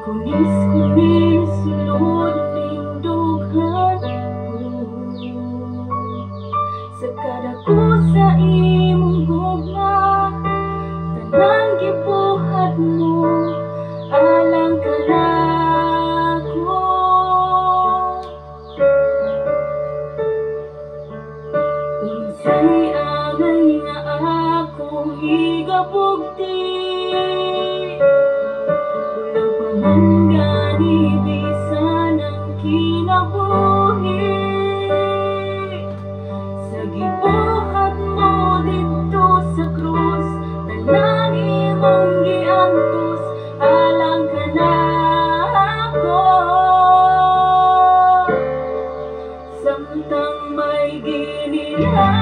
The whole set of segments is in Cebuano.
Kunis-kunis sulod ning dughan ko. Sa kadako sa imong gugma, tanan gibuhat mo alang kanako. Unsay angay nga akong igabugti, kulang pa man gani bisan ang kinabuhi. Sa gibuhat mo didto sa krus, tanan imong giantos alang kanako. Samtang may gininawa,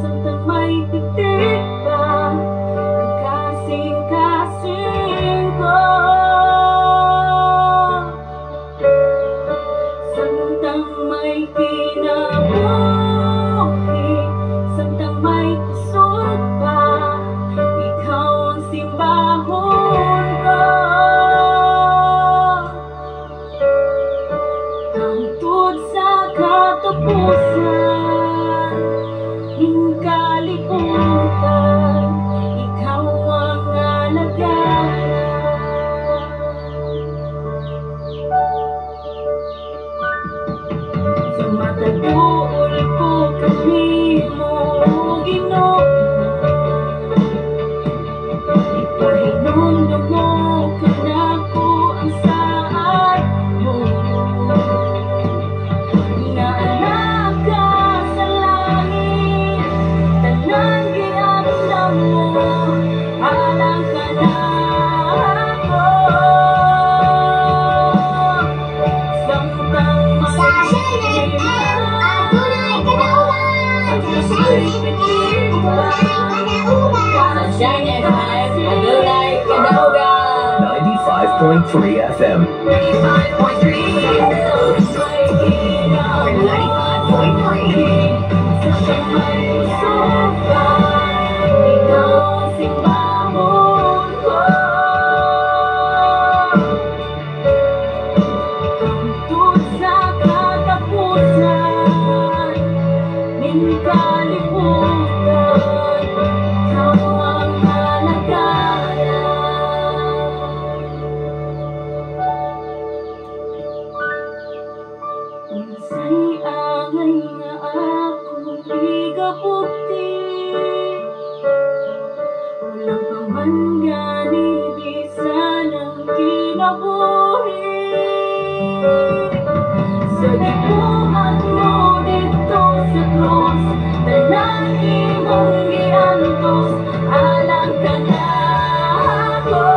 samtang may titik pa ang kasing-kasing ko, samtang may kinabuhi, samtang may kusog pa, ikaw ang simbahon ko. Hangtod sa katapusan ning kalibutan, ikaw ang alagaran. Sa matag duol ko kanimo, Ginoo, ipahinumdum mo kanako ang saad mo, nga anak ka sa langit, tanan giandam mo alang kanako. Samtang may Sa Shine FM, adunay kadaugan. Sa Shine FM, adunay kadaugan. Sa Shine FM, adunay kadaugan. 95.3 FM. 95.3. 95.3. Samtang may kusog pa, ikaw ang simbahon ko. Hangtod sa katapusan ning kalibutan, ikaw ang alagaran. Unsay angay nga akong igabugti, kulang pa man gani bisan ang kinabuhi. Sa gibuhat mo didto sa krus, tanan imong giantos alang kanako.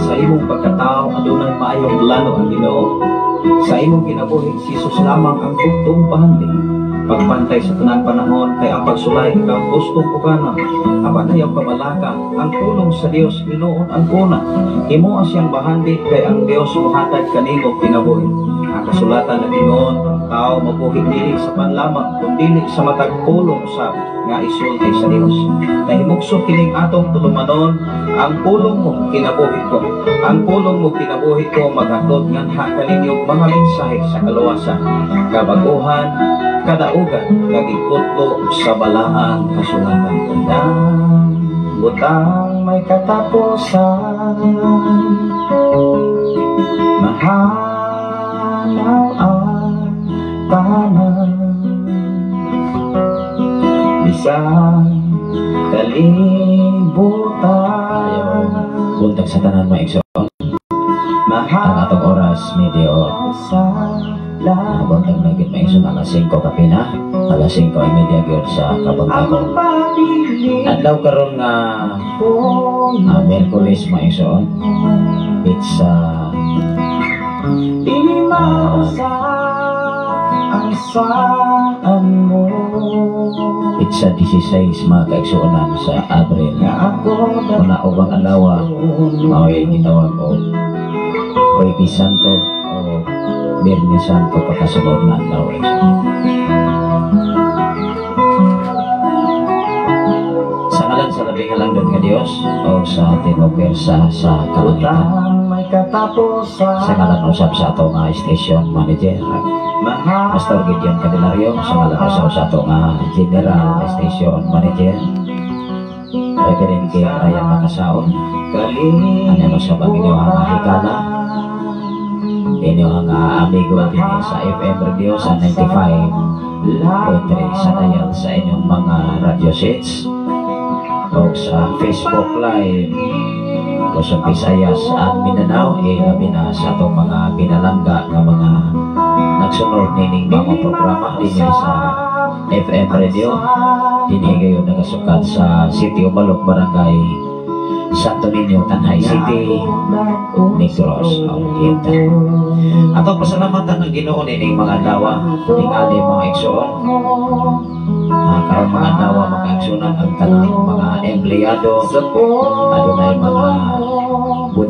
Sa imong pagkatao adunay maayong plano ang Ginoo. Sa imong kinabuhi, si Jesus lamang ang bugtong bahandi. Pagpantay sa tanan panahon kay ang pagsulay ikaw gustong pugana. Apan ayaw kabalaka, ang pulong sa Dios hinuon ang kuna. Himoa siyang bahandi kay ang Dios mohatag kanimo kinabuhi. Ang kasulatan nag-ingon, ang tao mabuhi dili sa panlamang kun dili sa matag pulong usab nga isulti sa Dios. Nahimugso kining atong tulumanon, ang pulong mo kinabuhi ko. Ang pulong mo kinabuhi ko maghatod nganha kaninyo mga mensahe sa kaluwasan, kabaguhan, kadaugan nga gikutlo sa balaang kasulatan. Tandang butang may katapusan, mahalaw ang tanan, bisan kalibutan. Buntag sa tanan mga igsoon. Ang atong oras medyo buntag na gid mga igsoon, alas 5 kapina, alas 5:30 gyud sa kabuntagon. Adlaw karon nga Miyerkules, mga igsoon. It's Dili mausap ang saan mo. It's 16, mga kaigsuonan, sa Abril. Nga ako Una ubang adlaw mao'y gitawag og Huwebes Santo o Biyernes Santo pagkasunod na adlaw, igsoon. Sa ngalan sa labing halangdon nga Dios o sa tibuok sa kalangitan. Utang may katapusan. Sa ngalan usab sa ato nga station manager, Pastor Gideon Candelario, sa ngalan usab sa ato nga general station manager, Reverend K. Ryan Makasaon, ano sa ang inyong nga hikana, inyong nga amigo dinhi sa FM Radio sa 95.3 sa dial sa inyong mga radio sets o sa Facebook Live Luzon, Visayas at Mindanao, eh labi na sa atong mga pinalangga nga mga nagsunod nining mga programa dinhi sa FM Radio dinhi gayon nagasukat sa City of Balok, Barangay Santo Niño, Tanjay City, Negros Oriental. Atong pasalamatan ng Ginoo nining mga adlaw, tingali, mga igsoon. Karon mga adlaw, mga igsuonan, ang tanang mga empleyado adunay mga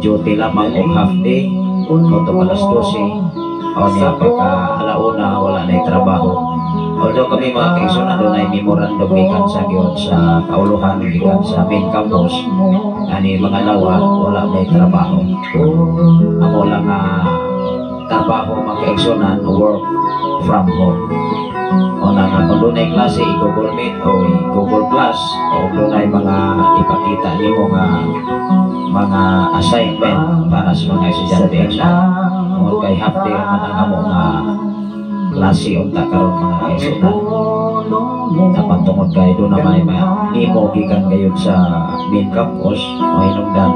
duty lamang o half day o alas 12 o niya pagka alauna wala na trabaho. Although kami, mga kaigsoon, adunay memorandum gikan sa giyon sa kauluhan, gikan sa main campus ani mga adlaw wala may trabaho. Amo lang nga trabaho, mga kaigsuonan, work from home. O na nga kung dunay klase, i-Google Meet o i-Google Plus o dunay mga ipakita nimo nga mga assignment para sa mga estudyante. Tungod kay half day man ang amo nga klase unta karon, mga kaigsuonan. Apan tungod kay doon na may memo gikan gayud sa main campus, mahinungdan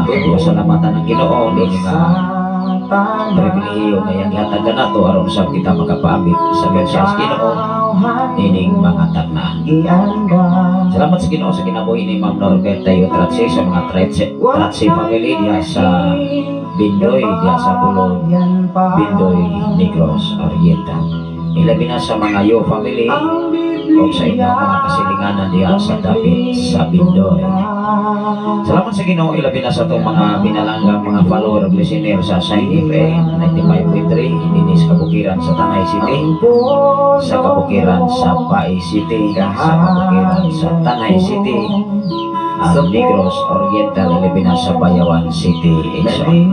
ako pasalamatan ang Ginoo dili nga pribilehiyo nga iyang gihatag kanato aron sa kita makapaambit sa mensahe sa Ginoo nining mga tagnaan. Salamat sa Ginoo sa kinabuhi ni Ma'am Norberta Yutratsi sa mga Tratsi family diha sa Bindoy, diha sa Pulong Bindoy, Negros Oriental. Ilabi na sa mga Yo family o sa inyong mga kasilinganan diha sa dapit sa Bindoy. Salamat sa Ginoo ilabi na sa atong mga pinalanggang mga follower ug listener sa Shine FM 95.3 dinhi sa kabukiran sa Tanay City, sa kabukiran sa Pai City, sa kabukiran sa Tanay City, ang Negros Oriental, ilabi na sa Bayawan City. Igsoon.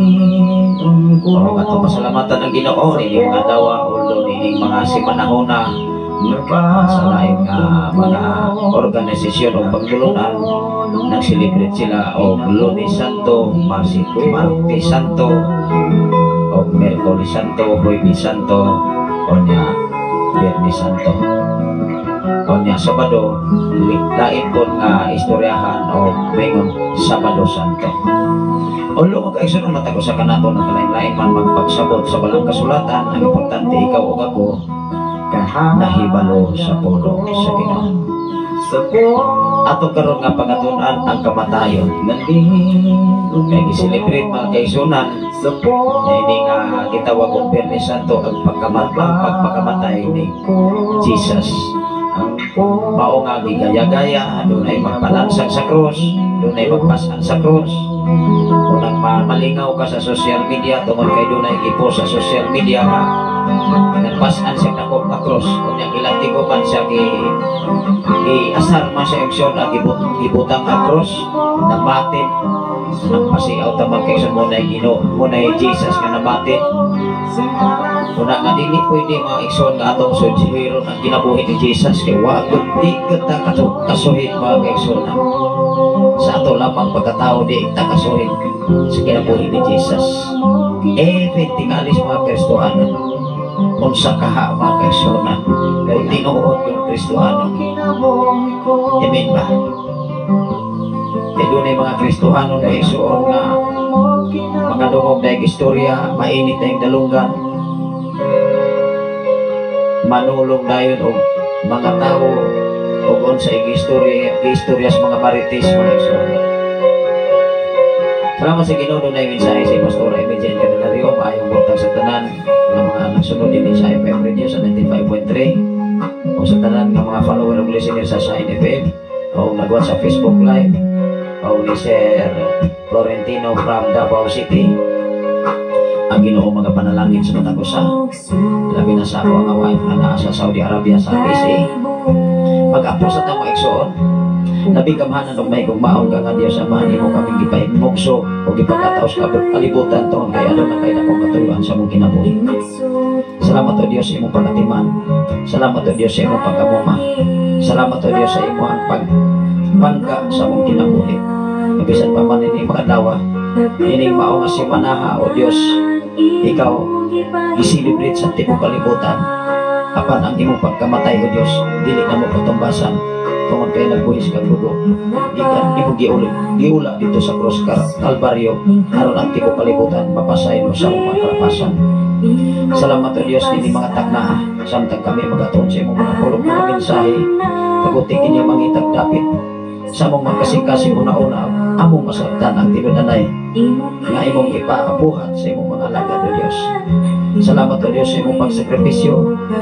Oro atong pasalamatan ang Ginoo nining mga adlaw, although nining mga simanahona sa lain nga mga organisasyon o pagtulunan nag-celebrate sila og Lunes Santo, Martes Santo, o Miyerkules Santo, Huwebes Santo, o nya Biyernes Santo. O nya Sabado, lain kon nga istoryahan o maingon Sabado Santo. Although, mga kaigsoon, matag usa kanato nagkalain-lain man magpagsabot sa balang kasulatan, ang importante ikaw o ako nahibalo sa pulong sa Ginoo. Ato karon nga pangatunan ang kamatayon. Kay gi-celebrate, mga kaigsuonan, na ini nga gitawag og Biyernes Santo ang pagpakamatay ni Jesus. Mao nga gigaya-gaya, dunay magpalansang sa krus, dunay magpasan sa krus. Unang malingaw ka sa social media tungod kay dunay gipost sa social media nga nagpasan siya dako nga krus. Unya gilatigo man siya, gi giasar man siya aksyon ang gibutang ang krus, namatin. Nagpasiaw ta, mga kaigsoon, mo na Ginoo, mo na Jesus nga namatin. Una nga dili pwede, mga igsoon, nga atong suhiron ang kinabuhi ni Jesus kay wa gud, di gud ta kasuhid, mga kaigsoon. Sa ato lamang pagkatao, di ta kasuhid sa kinabuhi ni Jesus. Even tingali sa mga Kristohanon, unsa kaha, mga kaigsoon, kung tinuod yung Kristohano. Amen ba? Kay dunay mga Kristohano na, igsoon, nga makadungog na istorya, mainit na yung dalunggan, manulong dayon og mga tao. Ug unsa giistorya sa mga marites, mga igsoon. Salamat sa Ginoo, dunay mensahe si Pastor Emil Candelario. Maayong buntag sa tanan nga mga nagsunod dinhi sa FM Radio sa 95.3 o sa tanan nga mga follower ug listener sa Shine FM o nagwatch sa Facebook Live o ni Sir Florentino from Davao City. Ang Ginoo magapanalangin sa matag usa, labi na sa ako ang wife nga naa sa Saudi Arabia, sa KSA. Mag-apo sa tama, igsoon. Labing gamhanan ug mahigugmaon ka nga Dios Ama, nimo kaming gipahimugso o gipagkataos ka kalibutan tungod kay aduna kay dakong katuyuan sa among kinabuhi. Salamat, O Dios, sa imong pagatiman. Salamat, O Dios, sa imong pagkamuma. Salamat, O Dios, sa imong pagpangga sa among kinabuhi. Bisan pa man ini mga adlaw, ining mao nga semanaha, O Dios, ikaw gi-celebrate sa tibuok kalibutan. Apan ang imong pagkamatay, O Dios, dili namo patumbasan tungod kay nagbuhis kag dugo. Gikan imong giuli, giula dito sa cross Kalbaryo aron ang tibuok kalibutan mapasaylo sa among mga kalapasan. Salamat, O Dios, ini mga taknaa samtang kami magatuon sa imong mga pulong, mga mensahe. Paguti kini mangitag dapit sa among mga kasing-kasing. Una-una, among masabtan ang tinud-anay nga imong ipabuhat sa imong mga alagad, O Dios. Salamat, O Dios, sa imong pagsakripisyo.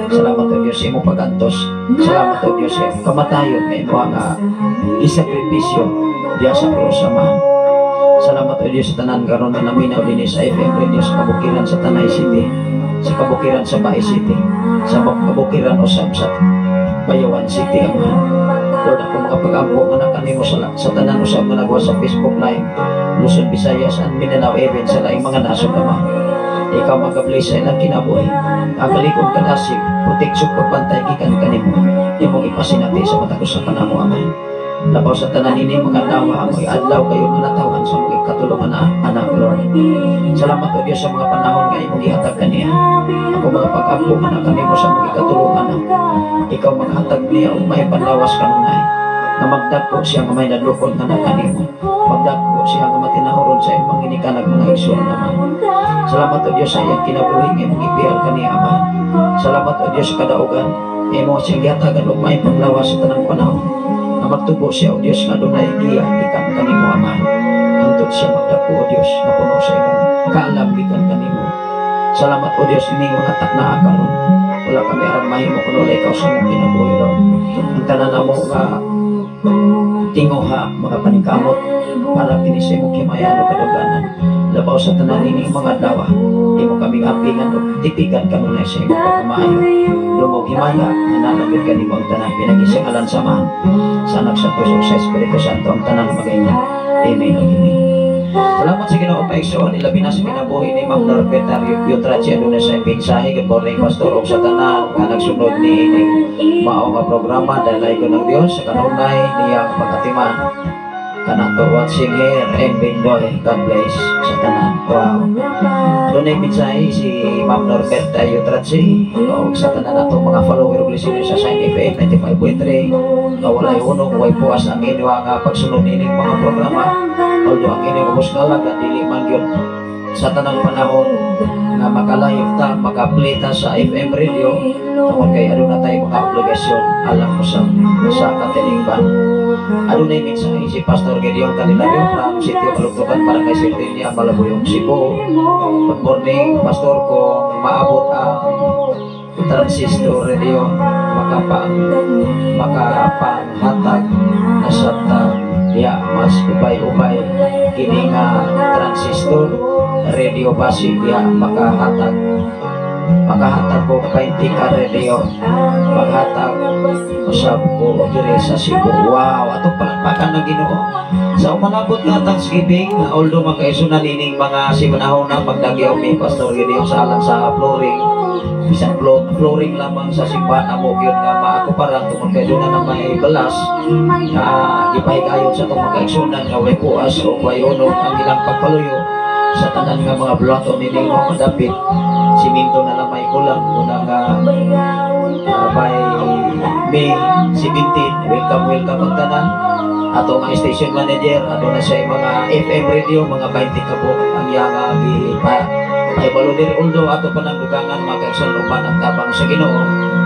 Salamat, O Dios, sa imong pagantos. Salamat, O Dios, sa imong kamatayon nga imong nga isakripisyo diya sa krus, Amahan. Salamat, O Dios, sa tanan karon nga naminaw dinhi sa FM Radio sa kabukiran sa Tanay City, sa kabukiran sa Bais City, sa kabukiran usab sa Bayawan City, Amahan. Lord, ako makapag-ampo nga nakanimo sa tanan usab nga nagwa sa Facebook Live, Luzon, Visayas, and Mindanao, even sa laing mga nasod, Ama. Ikaw magabless sa ilang kinabuhi. Ang kalikod kadasig, proteksyon, pagbantay gikan kanimo. Imong ipasinati sa matag usa kanamo, Ama. Labaw sa tanan, ini mga adlaw, amoy adlaw kayo nga natawhan sa mga ikatulungan na anak, Lord. Salamat, O Diyos, sa mga panahon nga imong gihatag kaniya. Ako mga pag-ampo nga na kanimo sa mga ikatulungan na. Ikaw maghatag niya og may panlawas kanunay. Nga magdagko siya nga may nadukon nga na kanimo. Magdagko siya nga matinahuron sa imong ginikanan, mga igsoon naman. Salamat, O Diyos, sa iyang kinabuhi nga imong ipiyal kaniya, Ama. Salamat, O Diyos, sa kadaugan. Imo siya gihatagan og may panglawas sa tanang panahon. Nga magtubo siya, O Diyos, nga dunay giya gikan kanimo, Ama. Hangtod siya magdako, O Diyos, nga puno sa imong kaalam gikan kanimo. Salamat, O Diyos, ining mga taknaa karon. Wala kami aron mahimo kun wala ikaw sa imong kinabuhi, Lord. Ang tanan namo nga tinguha, mga paningkamot, para kini sa imong himayan o kaduganan. Labaw sa tanan, ining mga adlaw, imo kaming apingan o tipigan kanunay sa imong pagkamaayo. Dungog himaya nga nalagod kanimo ang tanan pinaagi sa ngalan sa Amahan, sa Anak, sa Diyos ug sa Espiritu Santo. Ang tanan magaingon, "Amen ug amen." Salamat sa Ginoo, paigsoon, ilabi na sa kinabuhi ni Ma'am Norberta Yutrachi. Aduna sa mensahe. Good morning, Pastor, ug sa tanan nga nagsunod ni ining mao nga programa. Dalaygon ng Dios sa kanunay niyang pagkatiman kanato watching here in Bindoy. God bless sa tanan. Wow. Adunay mensahe si Ma'am Norberta Yutrachi ug sa tanan nato mga follower ug listener sa Shine FM 95.3 nga walay hunong, way puas ang inyo nga pagsunod nining mga programa. Although ang inyong ubos nga alagad dili man gyud sa tanang panahon nga maka-live ta, maka-play ta sa FM radio tungod kay aduna tayo mga obligasyon alang usab sa katilingban. Adunay mensahe si Pastor Gideon Candelario from City of Kalugtukan para kay Sirtinia Malabuyong, Cebu. Good morning, Pastor. Kung maabot ang transistor radio, makapanghatag na sa ta ya mas ubay-ubay kini nga transistor radio, basi diya makahatag ko 20 ka radio, maghatag usab ko diri sa Cebu. Wow, atong palakpakan ng Ginoo sa umalabot nga Thanksgiving. Although mga kaigsuonan, ining mga simanahon na magdagyaw mi Pastor Gideon sa alang sa flooring, bisan flooring lamang sa simbahan amo gyud nga maakuparan tungod kay doon na may balas nga gipahigayon sa atong mga kaigsuonan nga way puas o way unog ang ilang pagpaluyo sa tanan nga mga bulaton nining mga dapit. Simento na lang may kulang una nga by May 17. Welcome, welcome ang tanan. Ato nga station manager, aduna siya mga FM radio, mga 20 ka buok ang iya nga gipa paibalo diri. Although ato pa nang dugangan, mga kaigsoon, uban ang tabang sa Ginoo.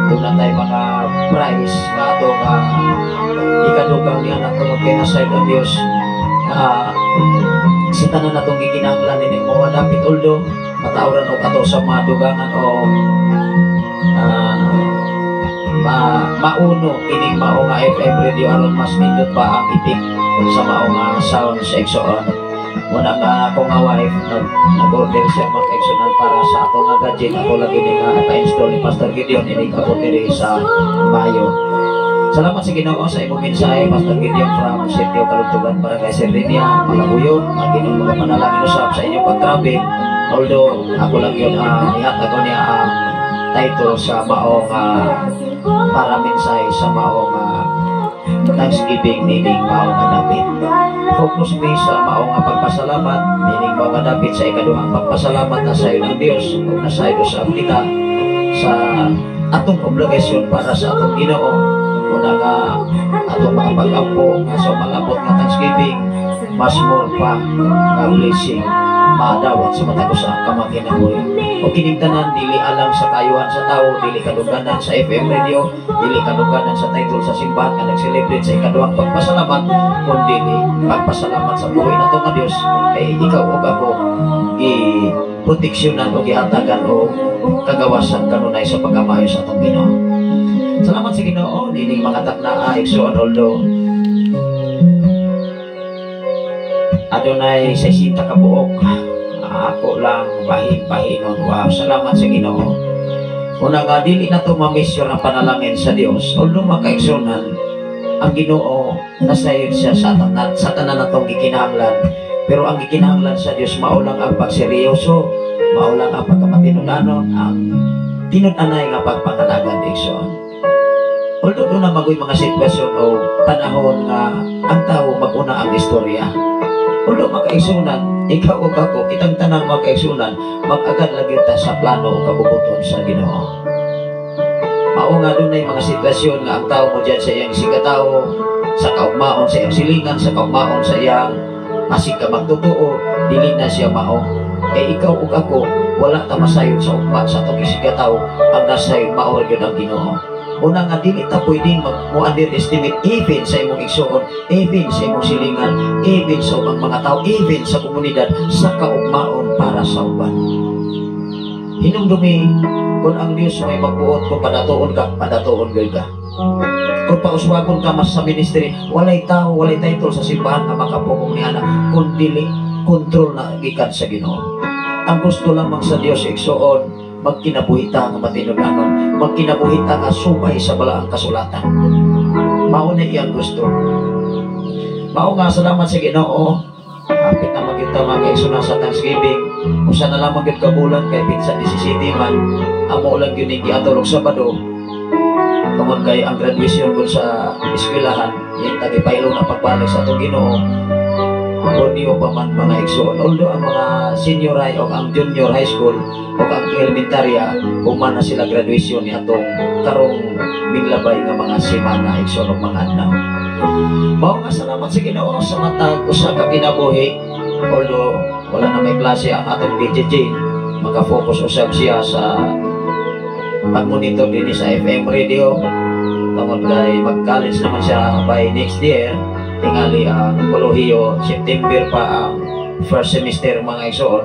Doon na tayo mga prize nga ato nga ikadugang niya na tungod kay nasayod ang Dios na sa tanan natong gikinahanglan ini mo dapit, although matawran og ato sa mga dugangan o mauno kining mao nga FM radio aron mas nindot pa ang itik sa mao nga sound sa igsoon. Muna nga ako nga wife nag-order siya, mga kaigsunan, para sa ato nga gadget. Ako lagi ni nga pa-install ni Pastor Gideon ini abot diri sa Mayo. Salamat sa Ginoo sa imong mensahe, Pastor Gideon from Sitio Kalugtugan, Barangay Serlinia, Malabuyo. Ang Ginoo mga panalangin usab sa inyong pag-travel. Although ako lang yun, ihatag ko niya ang title sa maong para mensahe sa maong Thanksgiving nining maong nga dapit. Focus mi sa maong nga pagpasalamat nining maong nga dapit sa ikaduhang pagpasalamat na sayo ng Dios ug nasayod usab kita sa atong obligasyon para sa atong Ginoo. Una nga atong mga pag-ampo nga sa malabot nga Thanksgiving, mas more pa nga blessing maadawat sa matag usa ka mga kinabuhi. O kining tanan dili alang sa kayuhan sa tao, dili kaduganan sa FM radio, dili kaduganan sa title sa simbahan nga nag-celebrate sa ikaduhang pagpasalamat, kun dili pagpasalamat sa buhi nato nga Dios kay ikaw ug ako gi proteksyonan o gihatagan o kagawasan kanunay sa pagkamayo sa atong Ginoo. Salamat sa Ginoo nining mga takna, igsoon, although adunay 60 ka buok, ako lang bahin-bahinon. Wow, salamat sa Ginoo. Una nga dili na to ma-measure ang panalangin sa Dios. Although, mga kaigsunan, ang Ginoo nasayod siya sa tanan natong gikinahanglan. Pero ang gikinahanglan sa Dios mao lang ang pagseryoso, mao lang ang pagkamatinud-anon, ang tinud-anay nga pagpangalagad, igsoon. Although doon na magoy mga sitwasyon o panahon nga ang tao mag-una ang istorya. Although, mga kaigsunan, ikaw o ako, kitang tanan, mga kaigsunan, mag-agad lagi ta sa plano o kabubuton sa Ginoo. Mao nga dunay mga sitwasyon nga ang tao mo dyan sa iyang sikatao, sa kaugmaon sa iyang silingan, sa kaugmaon sa iyang asig ka magtotoo, dili na siya mao. Kay ikaw ug ako, wala ta masayod sa ugma sa atong isigkatao, ang nasayod mao ra gyud ang Ginoo. Una nga dili ta pwedeng mo underestimate even sa imong igsuon, even sa imong silingan, even sa ubang mga tao, even sa komunidad, sa kaugmaon para sa uban. Hinumdumi kung ang Dios may magbuot kung padatuon ka, padatuon gyud ka. Kung pauswagon ka mas sa ministry, walay tao, walay title sa simbahan nga makapugong niana, kung dili kontrol na gikan sa Ginoo. Ang gusto lamang sa Dios, igsuon, magkinabuhi ta nga matinud-anon, magkinabuhi ta nga subay sa balaang kasulatan. Mao na iyang gusto. Mao nga salamat sa Ginoo. Hapit na magyud ta, mga kaigsunan, sa Thanksgiving. Usa na lamang gyud ka bulan kay pinsan 17 man amo lang gyud ning giatol og Sabado. Tungod kay ang graduation kun sa eskwelahan, yen tagipaylo na pagbalik sa atong Ginoo. Borneo pa man, mga igsoon. Although ang mga senior high o ang junior high school o ang elementarya, human na sila graduation ni atong karong minglabay nga mga semana, igsoon, og mga adlaw. Mao nga salamat sa Ginoo sa matag usa ka kinabuhi. Although wala na may klase ang atong DJ Jane, maka-focus usab siya sa pag-monitor din sa FM radio. Tungod kay mag-college naman siya by next year, tingali ang kolehiyo, September pa ang first semester, mga igsoon.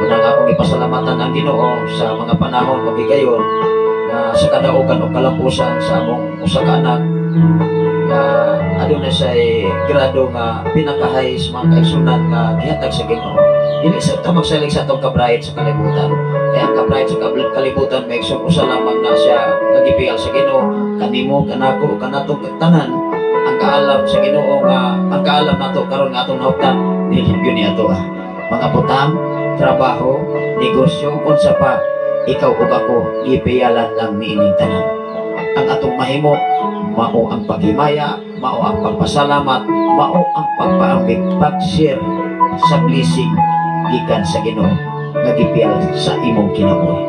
Una nga akong ipasalamatan ang Ginoo sa mga panahon magigayon na sa kadaugan o kalampusan sa among usa ka anak na aduna say grado nga pinaka-high sa mga kaigsunan nga gihatag sa Ginoo. Dili sa ta magsalig sa atong kabrayt sa kalibutan. Kaya ang kabrayt sa kalibutan, may igsoon, usa lamang na siya nga gipiyal sa Ginoo kanimo, kanako, kanatong tanan. Ang kaalam sa Ginoo nga ang kaalam nato karon nga atong nahuptan dili gyud ni ato ah. Mga butang, trabaho, negosyo, unsa pa, ikaw ug ako gipiyalan lang niining tanan. Ang atong mahimo mao ang paghimaya, mao ang pagpasalamat, mao ang pagpaambit, pag-share sa blessing gikan sa Ginoo nga gipiyal sa imong kinabuhi.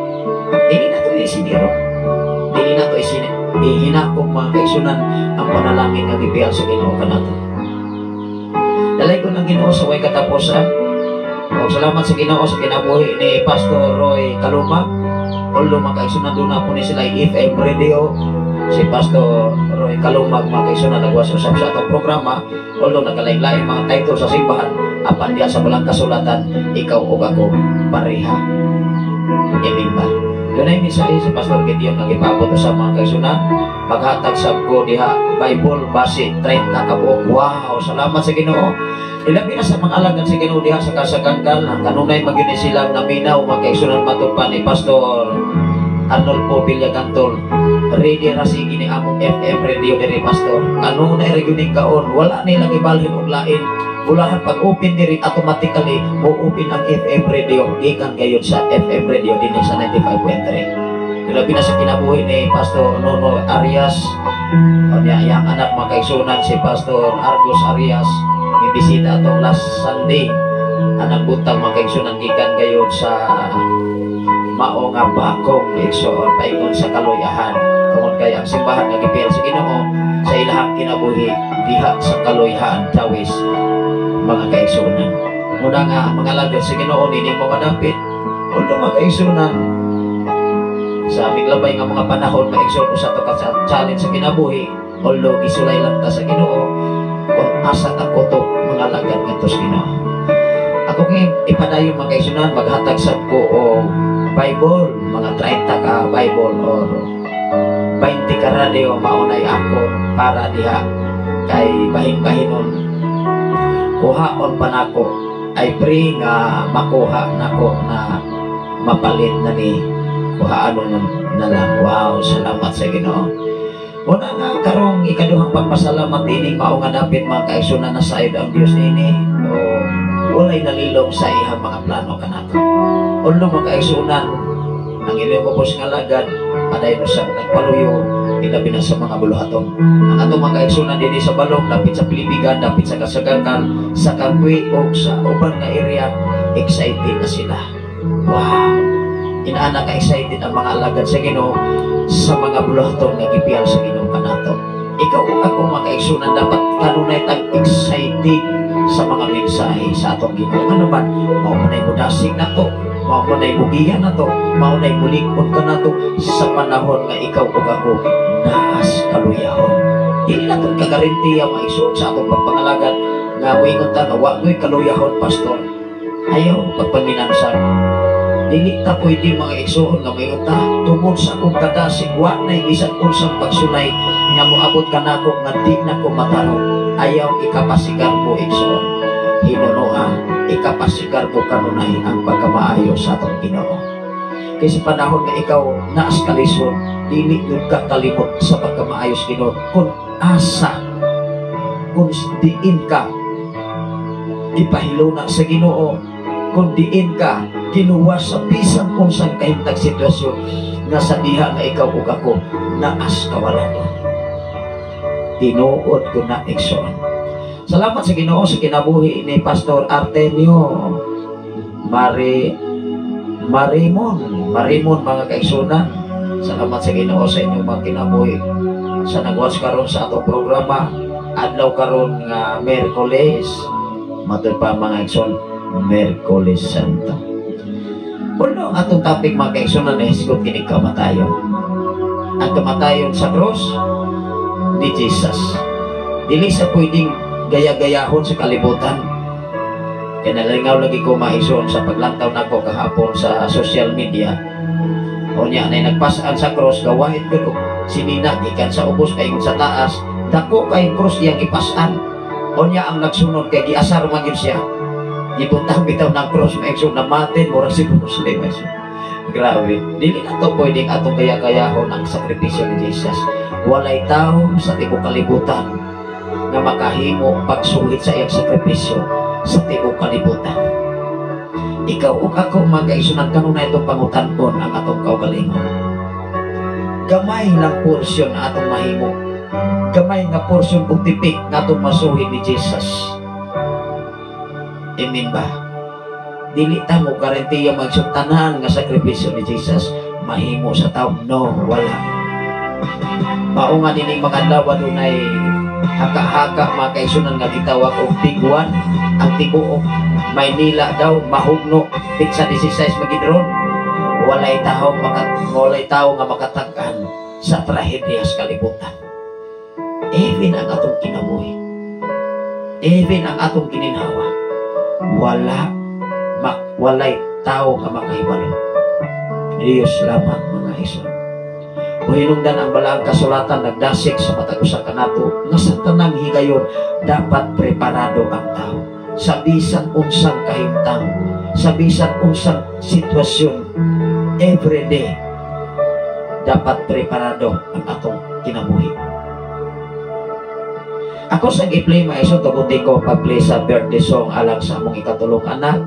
Dili nato isiniro. Dili nato ihinakong, mga kaigsunan, ang panalangin nga gipiyal sa Ginoo kanato. Dalaygon ang Ginoo sa way katapusan. O salamat sa Ginoo sa kinabuhi ni Pastor Roy Kaluma. Although mga kaigsunan, doon na po ni sila FM radio. Si Pastor Roy Kalumag, mga kaigsunan, nagwas usab sa atong programa. Although nagkalain-lain mga title sa simbahan, apan diya sa Balang Kasulatan, ikaw ug ako pareha. Amen ba? Doon ay mensahe si Pastor Gideon nga gipaabot sa mga kaigsunan. Maghatag sab ko diha Bible base 30 ka buok. Wow, salamat sa Ginoo. Ilabi na sa mga alagad sa Ginoo diha sa Kasaganggal, kanunay magyud ni sila naminaw, mga kaigsunan, matud pa ni Pastor Arnolfo Villagantol. Ready ra sige ni among FM radio diri, Pastor. Kanunay ra gyud ning kaon, wala nila gibalhin og lain. Bulahan pag open diri, automatically mo open ang FM radio gikan gayud sa FM radio dinhi sa 95.3. Ilabi na sa kinabuhi ni Pastor Nono Arias. Niya iyang anak, mga kaigsunan, si Pastor Argos Arias, may bisita atong last Sunday. Anang buntag, mga kaigsunan, gikan gayud sa mao nga bakong igsoon paingon sa Kaluyahan. Tungod kay ang simbahan nga gipil sa Ginoo sa ilahang kinabuhi diha sa Kaluyahan, Tawis, mga kaigsunan. Muna nga ang mga alagad sa Ginoo nini mo madapit. Although, mga kaigsunan, sa miglabay nga mga panahon, maigsoon, usa to ka sa challenge sa kinabuhi. Although gisulay lang ta sa Ginoo kung asa ta kutob mga alagad ngadto sa Ginoo. Ako ng ipadayon, mga kaigsunan, maghatag sad ko og Bible, mga 30 ka Bible or 20 ka radio, maunay ako para diha kay bahin-bahinon kuhaon pa nako. I pray nga makuha nako na mapalit na ni kuhaan nun na lang. Wow, salamat sa Ginoo. Una nga karong ikaduhang pagpasalamat ini mao nga dapit, mga kaigsunan, na sayod ang Dios ini o walay nalilong sa ihang mga plano kanato. Although, mga kaigsunan, ang inyong ubos nga lagad padayon sa nagpaluyo, ilabi na sa mga buluhaton. Ang atong mga kaigsunan dinhi sa Balong, dapit sa Pilibigan, dapit sa Kasagangkan, sa Kagwi o sa uban nga area, excited na sila. Wow! Inaana ka excited ang mga alagad sa Ginoo sa mga buluhaton nga gipiyal sa Ginoo kanato. Ikaw ug ako, mga kaigsunan, dapat kanunay tag excited sa mga mensahe sa atong Ginoo. Ano man, mao man ay mudasig nato, mao man ay mugiya nato, mao nay mulikod ka nato sa panahon nga ikaw ug ako naas kaluyahon. Dili nato kagarantiya, mga igsoon, sa atong pagpangalagad nga moingon ta nga wa mo'y kaluyahon, pastor. Ayaw pagpaminansan. Dili ta pwede, mga igsoon, nga moingon ta tungod sa akong kadasig wa nay bisan unsang pagsulay nga moabot kanako nga di na ko matarong. Ayaw ikapasigarbo, igsoon. Hinunoa ikapasigarbo kanunay ang pagkamaayo sa atong Ginoo. Kay sa panahon nga ikaw naas kalisod, dili gyud ka kalimot sa pagkamaayo sa Ginoo. Kung asa, kung diin ka gipahiluna sa Ginoo, kung diin ka giluwas sa bisan unsang kahimtang sitwasyon nga sa diha nga ikaw ug ako naas kawalan. Tinuod ko na, igsoon. Salamat sa Ginoo sa kinabuhi ni Pastor Artemio Mari Marimon Marimon, mga kaigsunan. Salamat sa Ginoo sa inyong mga kinabuhi sa nagwas karon sa atong programa, adlaw karon nga Miyerkules, matud pa, mga igsoon, Miyerkules Santo. Uno, ang atong topic, mga kaigsunan, ay hisgot kini kamatayon. Ang kamatayon sa cross ni Jesus. Dili sa pwedeng gaya-gayahon sa kalibutan. Kaya nalingaw lagi ko, mga igsoon, sa paglantaw nako kahapon sa social media. O niya, na nagpasaan sa cross, gawain ko sinina, gikan sa ubos kay sa taas, dako kay cross iyang ipasan. O niya, ang nagsunod kay giasar man gyud siya. Gibutang bitaw ng cross, mga igsoon, namatin, murag si Bruce Lee, mga igsoon. Grabe. Dili na to pwedeng atong kaya-kayahon ang sakripisyo ni Jesus. Walay tao sa tibuok kalibutan nga makahimo pagsuhit sa iyang sakripisyo sa tibuok kalibutan. Ikaw ug ako, mga kaigsunan, kanunay itong pangutan-on ang atong kaugalingon. Gamay lang porsyon na atong mahimo. Gamay nga porsyon ug tipik nga atong masuhid ni Jesus. Amen ba? Dili ta mo garantiya magsutanan nga sakripisyo ni Jesus mahimo sa tao. No, wala. Mao nga nining mga adlaw adunay haka-haka, mga kaigsunan, nga gitawag og Big One. Ang tibuok Maynila daw mahugno petsa 16 magidron. Walay tao nga makatag-an sa trahedya sa kalibutan. Even ang atong kinabuhi, even ang atong gininhawa, walay tao nga makahibalo. Diyos lamang, mga igsoon. O hinungdan ang balaang kasulatan nagdasik sa matag usa kanato nga sa tanang higayon dapat preparado ang tao sa bisan unsang kahimtang, sa bisan unsang sitwasyon. Every day dapat preparado ang atong kinabuhi. Ako sa gi-play, mga igsoon, tuguti ko pag-play sa birthday song alang sa among ikatulong anak.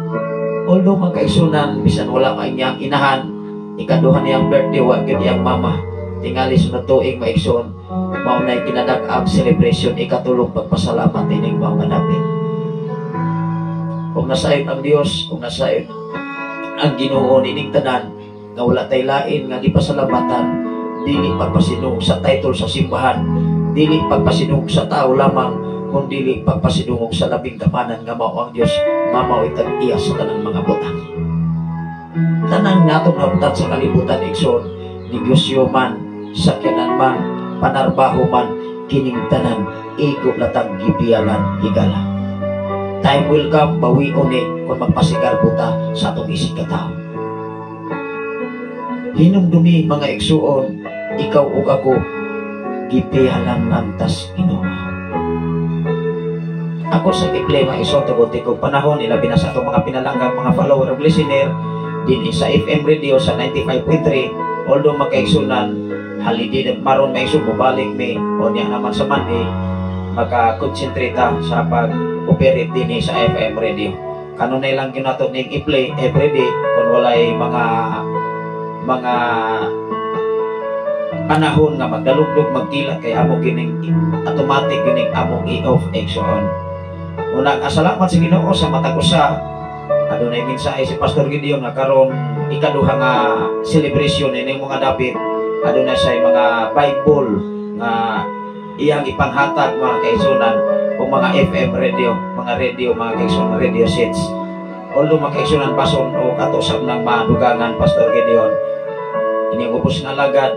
Although, mga kaigsunan, bisan wala ka niyang inahan, ikaduha niyang birthday, wa gyud iyang mama. Tingali sunod tuig, mga igsoon, mao nay kinadak-ang celebration ikatulong pagpasalamat ining mga dapit. Kung nasayod ang Dios, kung nasayod ang Ginoo nining tanan, nga wala tay lain nga gipasalamatan, dili pagpasinung sa title sa simbahan, dili pagpasinung sa tao lamang, kung dili pagpasinungog sa labing kamanan nga mao ang Dios, nga mao'y tag-iya sa tanang mga butang. Tanang natong nauntat sa kalibutan, igsoon, negosyo man, sakyanan man, panarbaho man, kining tanan igo latang gipiyalan higala. Time will come, bawion ni kung magpasigarbo ta sa atong isig katao. Hinumdumi, mga igsuon, ikaw ug ako gipiyalan lantas Ginoo. Ako sa i-play, mga igsoon, tuguti kong panahon, ilabi na sa atong mga pinalanggang mga follower ug listener din sa FM radio sa 95.3. Although, mga kaigsunan, holiday maron, mga igsoon, mubalik mi o niya naman sa Monday, maka-concentrate ta sa pag-operate din sa FM radio. Kanunay lang gyud nato ning i-play everyday kung walay mga panahon nga magdalugdog, magkilat, kay amo gining automatic gining among i-off, igsoon. Una nga salamat sa Ginoo sa matag usa. Adunay mensahe si Pastor Gideon nga karon ikaduha nga celebration ining mga dapit, adunay say mga Bible nga iyang ipanghatag, mga kaigsunan, o mga FM radio, mga radio, mga kaigsunan, radio sets. Although, mga kaigsunan, bason o katusab ng madugangan Pastor Gideon ini ubos nga alagad,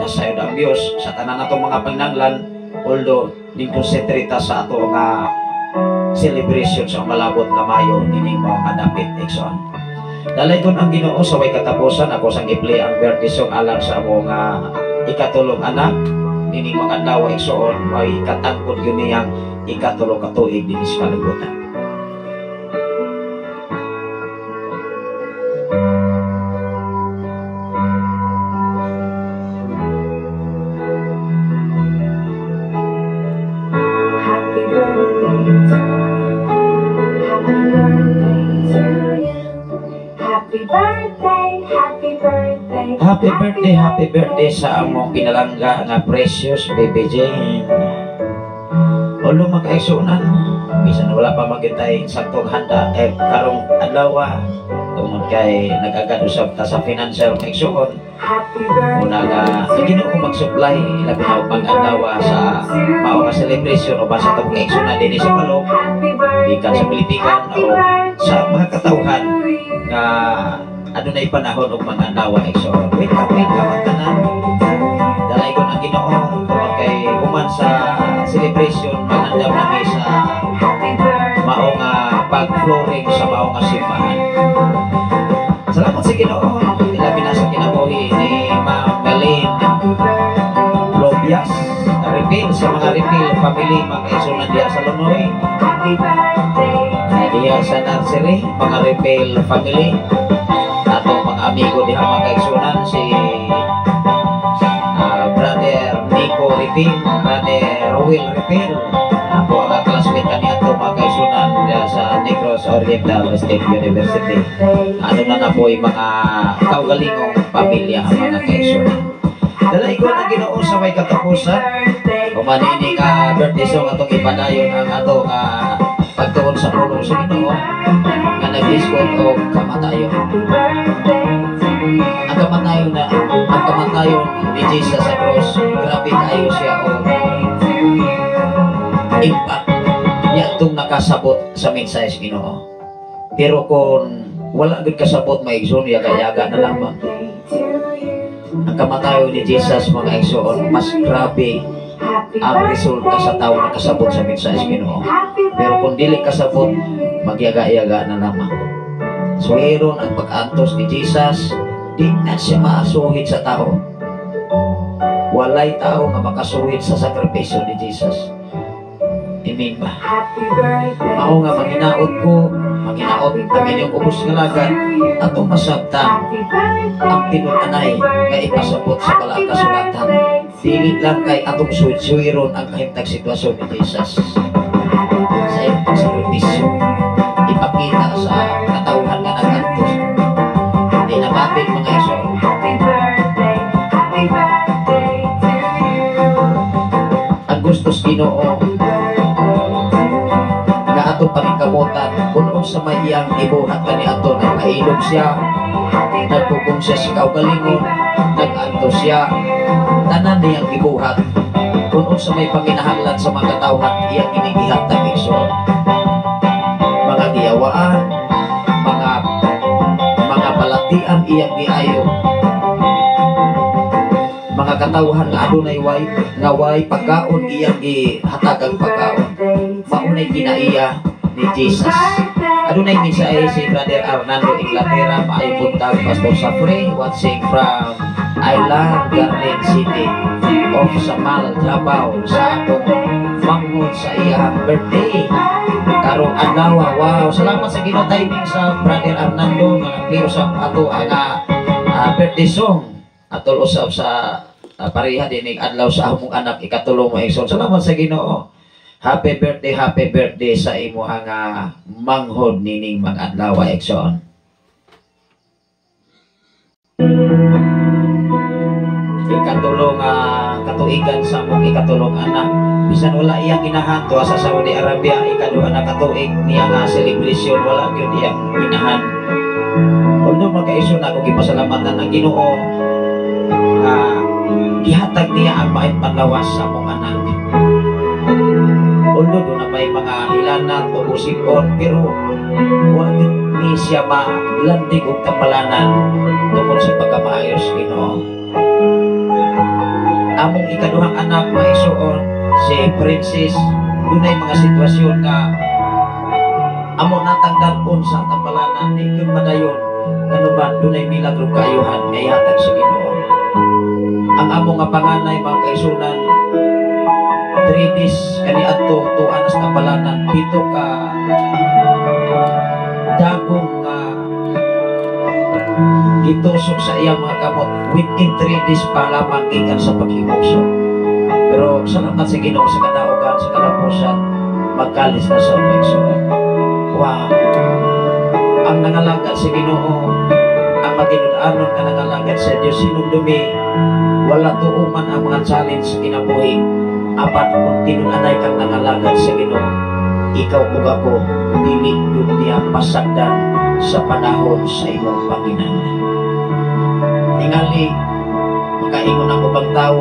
nasayod ang Dios sa tanan natong mga panginahanglan. Although ning concentrate ta sa ato nga celebration sa malabot nga Mayo nining mga kadapit, igsoon. Dalaygon ang Ginoo sa way katapusan. Ako sang i-play ang birthday song alang sa amo nga ikatulong anak nining mga adlaw, igsoon, may katangkod yun niyang ikatulo ka tuig dinhi sa kalibutan. Happy birthday to you. Happy birthday to you. Happy birthday, happy birthday. Happy birthday, happy birthday sa among pinalangga nga precious baby Jane. Although, mga kaigsunan, bisan wala pa magintay saktong handa eh, karong adlaw, tungod kay nag-agad usab ta sa financial, mga igsuon. Happy Una nga birthday ang Ginoo mag-supply, ilabi na og pang-adlaw sa mao nga celebration o sa atong mga igsuonan dinhi sa Palok, Happy birthday. gikan sa Pilipinas o sa mga katawhan nga adunay panahon og mga adlaw, igsoon. Wake up, wake up ang tanan. Dalaygon ang Ginoo tungod kay human sa celebration mangandam nami sa Happy birthday. mao nga pag-flooring sa mao nga simbahan. Salamat sa Ginoo, ilabi na sa kinabuhi ni Ma'am Melaine Happy birthday. Lobias Refill, sa mga Refill family, mga kaigsunan diha sa Lunoy, Happy birthday. Diha sa nursery, mga Refill family, atong mga amigo diha, mga kaigsunan, si Brother Nico Refill, Brother Ruel Refill, ako ang classmate kaniadto, mga kaigsunan, diha sa Negros Oriental State University. Ano na nga po yung mga kaugalingong pamilya, mga kaigsunan. Dalaygon ang Ginoo sa may katapusan. Human ini nga birthday song, atong ipadayon ang ato nga pagtuon sa pulong sa Ginoo nga nag-iskot og kamatayon. Ang kamatayon na ang kamatayon ni Jesus sa cross, grabe kayo siya og impact niya itong nakasabot sa mensahe sa Ginoo. Pero kung Wala gud kasabot, mga igsoon, yaga-yaga na lamang. Ang kamatayon ni Jesus, mga igsoon, mas grabe ang resulta sa tao na kasabot sa mensahe sa Ginoo. Pero kung dili kasabot, magyaga-yaga na lamang. Suhiron ang pag-antos ni Jesus, di na siya maasuhid sa tao. Walay tao nga makasuhid sa sakripisyo ni Jesus. Amen ba? Mao nga manghinaot ko, manghinaot ang inyong ubos nga lagad, atong masabtan ang tinud-anay nga ipasabot sa Balaang Kasulatan. Dili lang kay atong suhiron ang kahimtang sitwasyon ni Jesus sa iyang pagsakripisyo. Ipakita sa katawhan nga nag-antos. Di nabatin, mga igsoon. Happy birthday to you. Ang gusto sa Ginoo Happy birthday to you. nga atong paningkamutan kung unsa may iyang ibuhat kaniadto. Nagpailog siya, nagpugong siya sa kaugalingon, nag-antos siya, tanan niyang gibuhat. Kung unsa may panginahanglan sa mga katawhan, iyang inigihatag, igsoon. Mga giyawaan, mga balatian iyang giayo. Mga katawhan nga adunay way nga way pagkaon, iyang gihatag ang pagkaon. Maunay kinaiya ni Jesus. Adunay mensahe si Brother Arnando Inglaterra. Maayong buntag, Pastor Safre, watching from Island Garden City of Samal, Davao, sa atong manghod sa iyang birthday karong adlaw. Wow, salamat sa Ginoo, timing sa Brother Arnando nga nag usab ato ang birthday song atol usab sa pareha dinig adlaw sa among anak ikatulong mo, igsoon. Salamat sa Ginoo. Happy birthday, happy birthday sa imo nga manghod nining mga adlaw, igsoon. Ikatulong katuigan sa among ikatulong anak, bisan wala iyang inahan tuwa sa Saudi Arabia, ikaduha na katuig niya nga celebration, wala gyud iyang inahan. Although, mga kaigsoon, ako gipasalamatan ang Ginoo nga gihatag niya ang maayong panlawas sa among anak. Although doon na may mga hilanat o usipon, pero wa gyud ni siya malandig og tambalanan tungod sa pagkamaayos Ginoo. Among ikaduhang anak, mga igsoon, si Princess, dunay mga sitwasyon nga amo natang dad-on sa tambalanan, di gyud padayon. Ngano ba, dunay milagro kaayuhan nga ihatag sa Ginoo. Ang amo nga panganay, mga kaigsuonan, 3 days kaniadto tuan sa tambalanan, 7 ka dagong nga gitusok sa iyang mga kamot within 3 days pa lamang gikan sa paghimugso. Pero salamat sa Ginoo, sa kadaugan, sa kalapusan, magkalis na sa igsoon. Wow, ang nangalagad sa Ginoo, ang matinud-anon nga nangalagad sa Dios, hinumdumi wala tuuman ang mga challenge sa kinabuhi, apan kung tinud-anay kang nangalagad sa Ginoo, ikaw ug ako, dili yun niya pasagdan sa panahon sa imong panginahanglan. Tingali makaingon ang ubang tao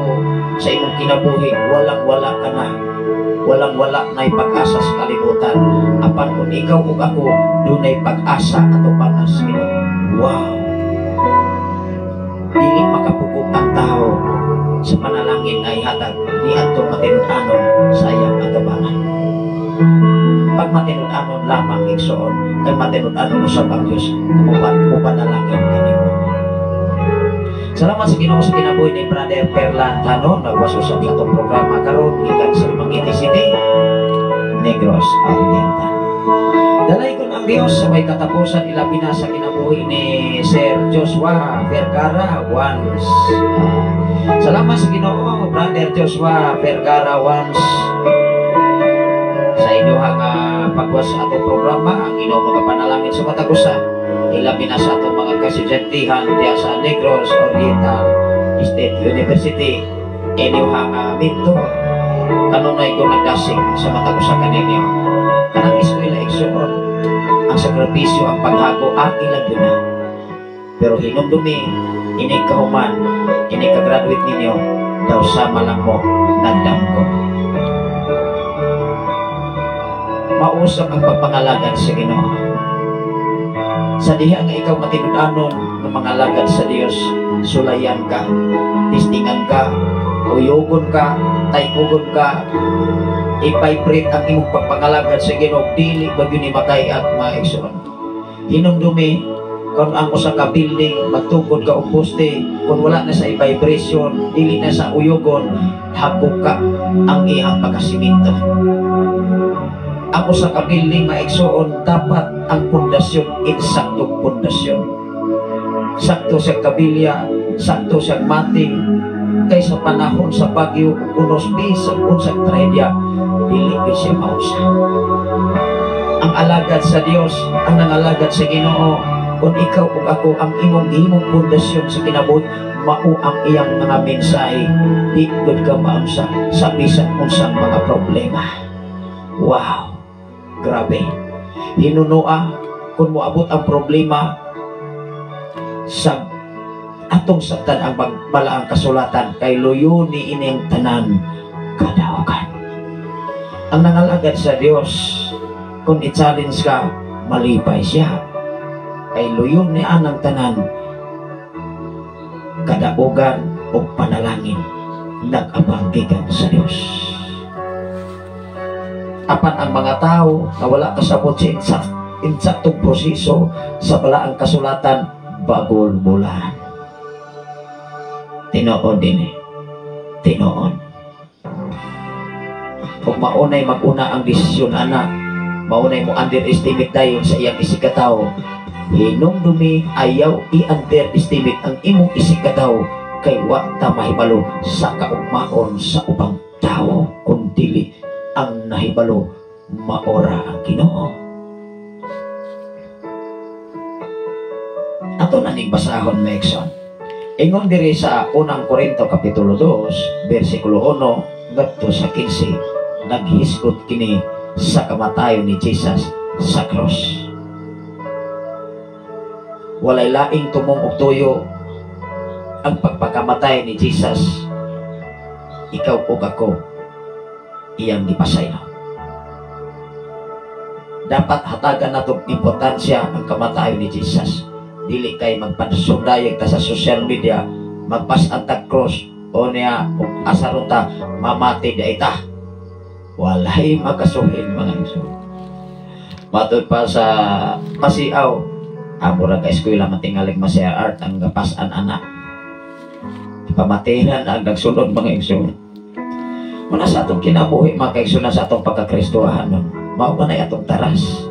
sa imong kinabuhi, walang wala ka na, walang wala na pag-asa sa kalibutan, apan kung ikaw ug ako dunay pag-asa atubangan sa Ginoo, wow, dili makapugong ang tao sa panalangin nga ihatag ni adtong matinud-anon sa iyang atubangan. Pag matinud-anon lamang, igsoon, kay matinud-anon usab ang Dios mupanalangin kanimo. Salamat sa Ginoo sa kinabuhi ni Brother Perlan Tano, nagwas usab sa atong programa karon gikan sa Dumaguete City, Negros Oriental. Dalaygon ang Dios sa may katapusan, ilabi na sa kinabuhi ni Sir Joshua Vergara once. Salamat sa Ginoo, Brother Joshua Vergara once, sa inyong pagwas sa atong programa. Ang Ginoo magapanalangin sa matag usa, ilabi na sa atong mga kaestudyantehen diya sa Negros Oriental State University, inyong mentor. Kanunay ko nagdasig sa matag usa kaninyo. Kanang eskwela, igsoon, ang sakripisyo, ang paghago, aki lang yun na. Pero hinumdumi, inig kahuman, inig ka-graduate ninyo, daw sama lang mo nagdamgo. Mausap ang pagpangalagan sa Ginoo. Sa diha nga ikaw matinud-anon ng mga lagad sa Dios, sulayan ka, tistingan ka, uyugon ka, taykugon ka, i-vibrate ang imong pagpangalagad sa Ginoo, dili ba gyud ni makay-at, mga igsoon. Hinumdumi kung ang usa ka building magtukod ka og poste, kung wala na sa vibration, dili na sa uyugon, habok ka ang iyang pagkasiminto. Ang usa ka building, mga igsoon, dapat ang pundasyon insaktong pundasyon, sakto sa kabilya, sakto sa mating, kay sa panahon sa bagyo, unos bisag unsang trahedya, dili gyud siya maunsa. Ang alagad sa Dios, ang nangalagad sa Ginoo, kung ikaw ug ako ang imong gihimong pundasyon sa kinabuhi mao ang iyang mga mensahe, di gud ka maunsa sa bisan unsang mga problema. Wow, grabe. Hinunua kung moabot ang problema sa atong sabtan ang balaang kasulatan, kay luyo ni ining tanan kadaugan. Ang nangalagad sa Dios, kung i-challenge ka, malipay siya, kay luyo ni anang tanan kadaugan o panalangin nag-abang gikan sa Dios. Apan ang mga tao na wala kasabot sa insaktong proseso sa balaang kasulatan, bagol bulan. Tinuod din eh. Tinuod. Kung maunay maguna ang desisyon ana, maunay mo underestimate dayon sa iyang isigkatawo. Hinumdumi, ayaw i-underestimate ang imong isigkatawo, kay wa ta mahibalo sa kaugmaon sa ubang tao, kun dili ang nahibalo maora ang Ginoo. Ato na ning basahon, Mexon. Ingon diri sa unang Korinto kapitulo 2 bersikulo 1 ngadto sa 15, naghisgot kini sa kamatayon ni Jesus sa cross. Walay laing tumong og tuyo ang pagpakamatay ni Jesus. Ikaw ug ako iyang gipasaylo. Dapat hatagan nato importansya ang kamatayon ni Jesus. Dili kay magpansundayag ta sa social media, magpas-an tag cross o niya ug asaron ta mamati di ta. Walay makasuhin, mga igsoon. Matud pa sa pasiaw, amo ra ka eskwela matingalig masaya art ang gapas-an ana. Pamatihan ang nagsunod, mga igsoon. Muna sa atong kinabuhi, mga kaigsoon, sa atong pagkakristohan nun, mao man ay atong taras.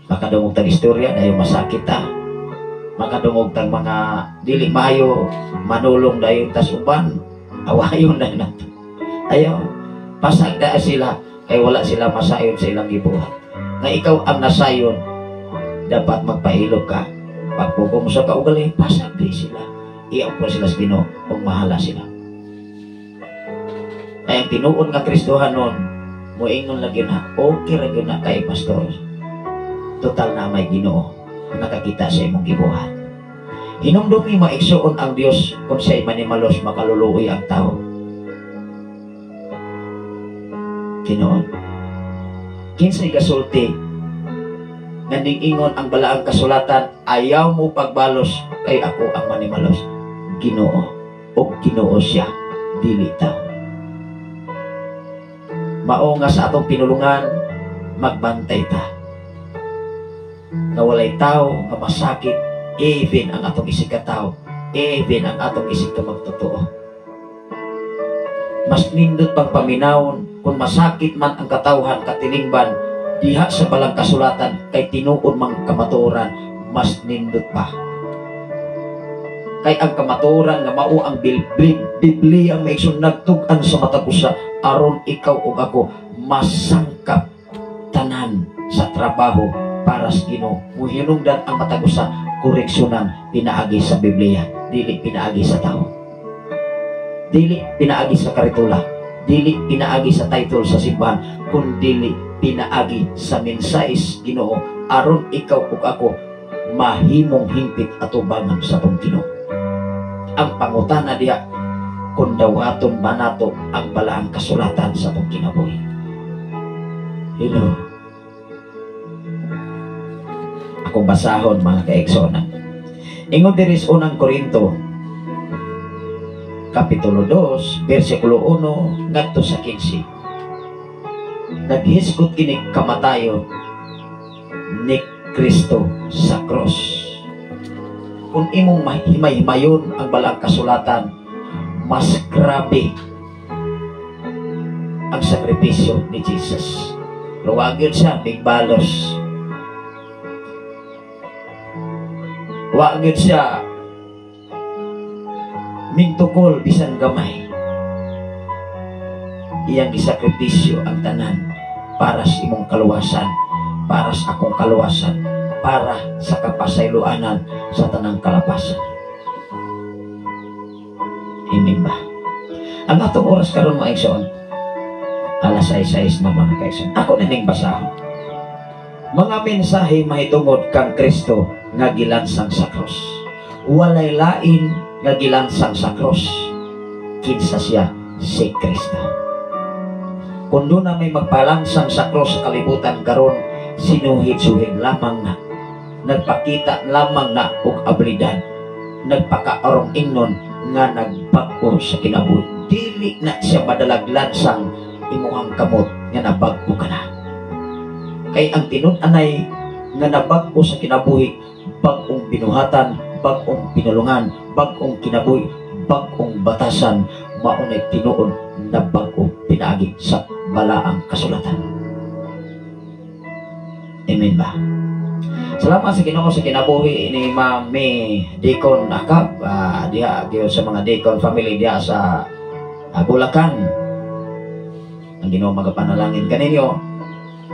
Makadungog tag istorya dayon masakit ta. Makadungog tag mga dili maayo, manulong dayon tas uban, awayon na nato. Ayaw, pasagda sila kay wala sila masayon sa ilang gibuhat. Nga ikaw ang nasayon, dapat magpahilog ka. Pagpugong sa kaugaling, pasagdi sila. Iyaw po sila sa Ginoo kung mahala sila. Kaya ang tinuod nga Kristohanon, moingon lagi na, okay ra gyud na kay pastor. Total na may Ginoo nakakita sa imong gibuhat. Hinumdumi, maigsuon, ang Dios kung siya'y manimalos, makaluluoy ang tao. Tinuod. Kinsay gasulti nga ningingon ang balaang kasulatan, ayaw mo pagbalos kay ako ang manimalos. Ginoo o Ginoo siya, dili tao. Mao nga sa atong pinulungan, magbantay ta nga walay tao nga masakit, even ang atong isig katao, even ang atong isig ka magtotoo. Mas nindot pang paminawon kung masakit man ang katawhan katilingban diha sa balang kasulatan kay tinuod mang kamatuoran, mas nindot pa. Kay ang kamatuoran nga mao ang Biblia ang maigsoon nagtug-an sa matag usa aron ikaw ug ako masangkap tanan sa trabaho para sa Ginoo. Muhinungdan ang matag usa koreksyonan pinaagi sa Biblia, dili pinaagi sa tao, dili pinaagi sa karitula, dili pinaagi sa title sa simbahan, kun dili pinaagi sa mensahe sa Ginoo aron ikaw ug ako mahimong hingpit atubangan sa atong Ginoo. Ang pangutana diha kung dawaton ba nato ang balaang kasulatan sa atong kinabuhi. Hello. Akong basahon, mga kaigsuonan. Ingon diri sa Unang Korinto Kapitulo 2, versikulo 1 ngadto sa 15. Naghisgot kini kamatayon ni Kristo sa cross. Kung imong himay-himayon ang Balaang Kasulatan, mas grabe ang sakripisyo ni Jesus. Wa gyud siya migbalos. Wa gyud siya mingtukol bisan gamay. Iyang gisakripisyo ang tanan para sa imong kaluwasan, para sa akong kaluwasan, para sa kapasayloanan sa tanang kalapasan. Amen ba? Ang atong oras karon, mga igsoon, alas 6:06 na, mga kaigsoon. Ako na ning basahon. Mga mensahe mahitungod kang Kristo nga gilansang sa krus. Walay lain nga gilansang sa krus. Kinsa siya? Si Kristo. Kung duna may magpalansang sa krus sa kalibutan karon, sinuhid-suhid lamang na. Nagpakita lamang na og abilidad. Nagpakaarong ingnon nga nagbag-o sa kinabuhi. Dili na siya madalag lansang imuhang kamot nga nabag-o ka na. Kay ang tinud-anay nga nabag-o sa kinabuhi, bag-ong binuhatan, bag-ong pinulungan, bag-ong kinabuhi, bag-ong batasan, maunay tinuod na bag-o pinaagi sa Balaang Kasulatan. Amen ba? Salamat sa Ginoo sa kinabuhi ni Mami Deacon Akab, diha gyud sa mga Deacon family diha sa Bulacan. Ang Ginoo magapanalangin kaninyo.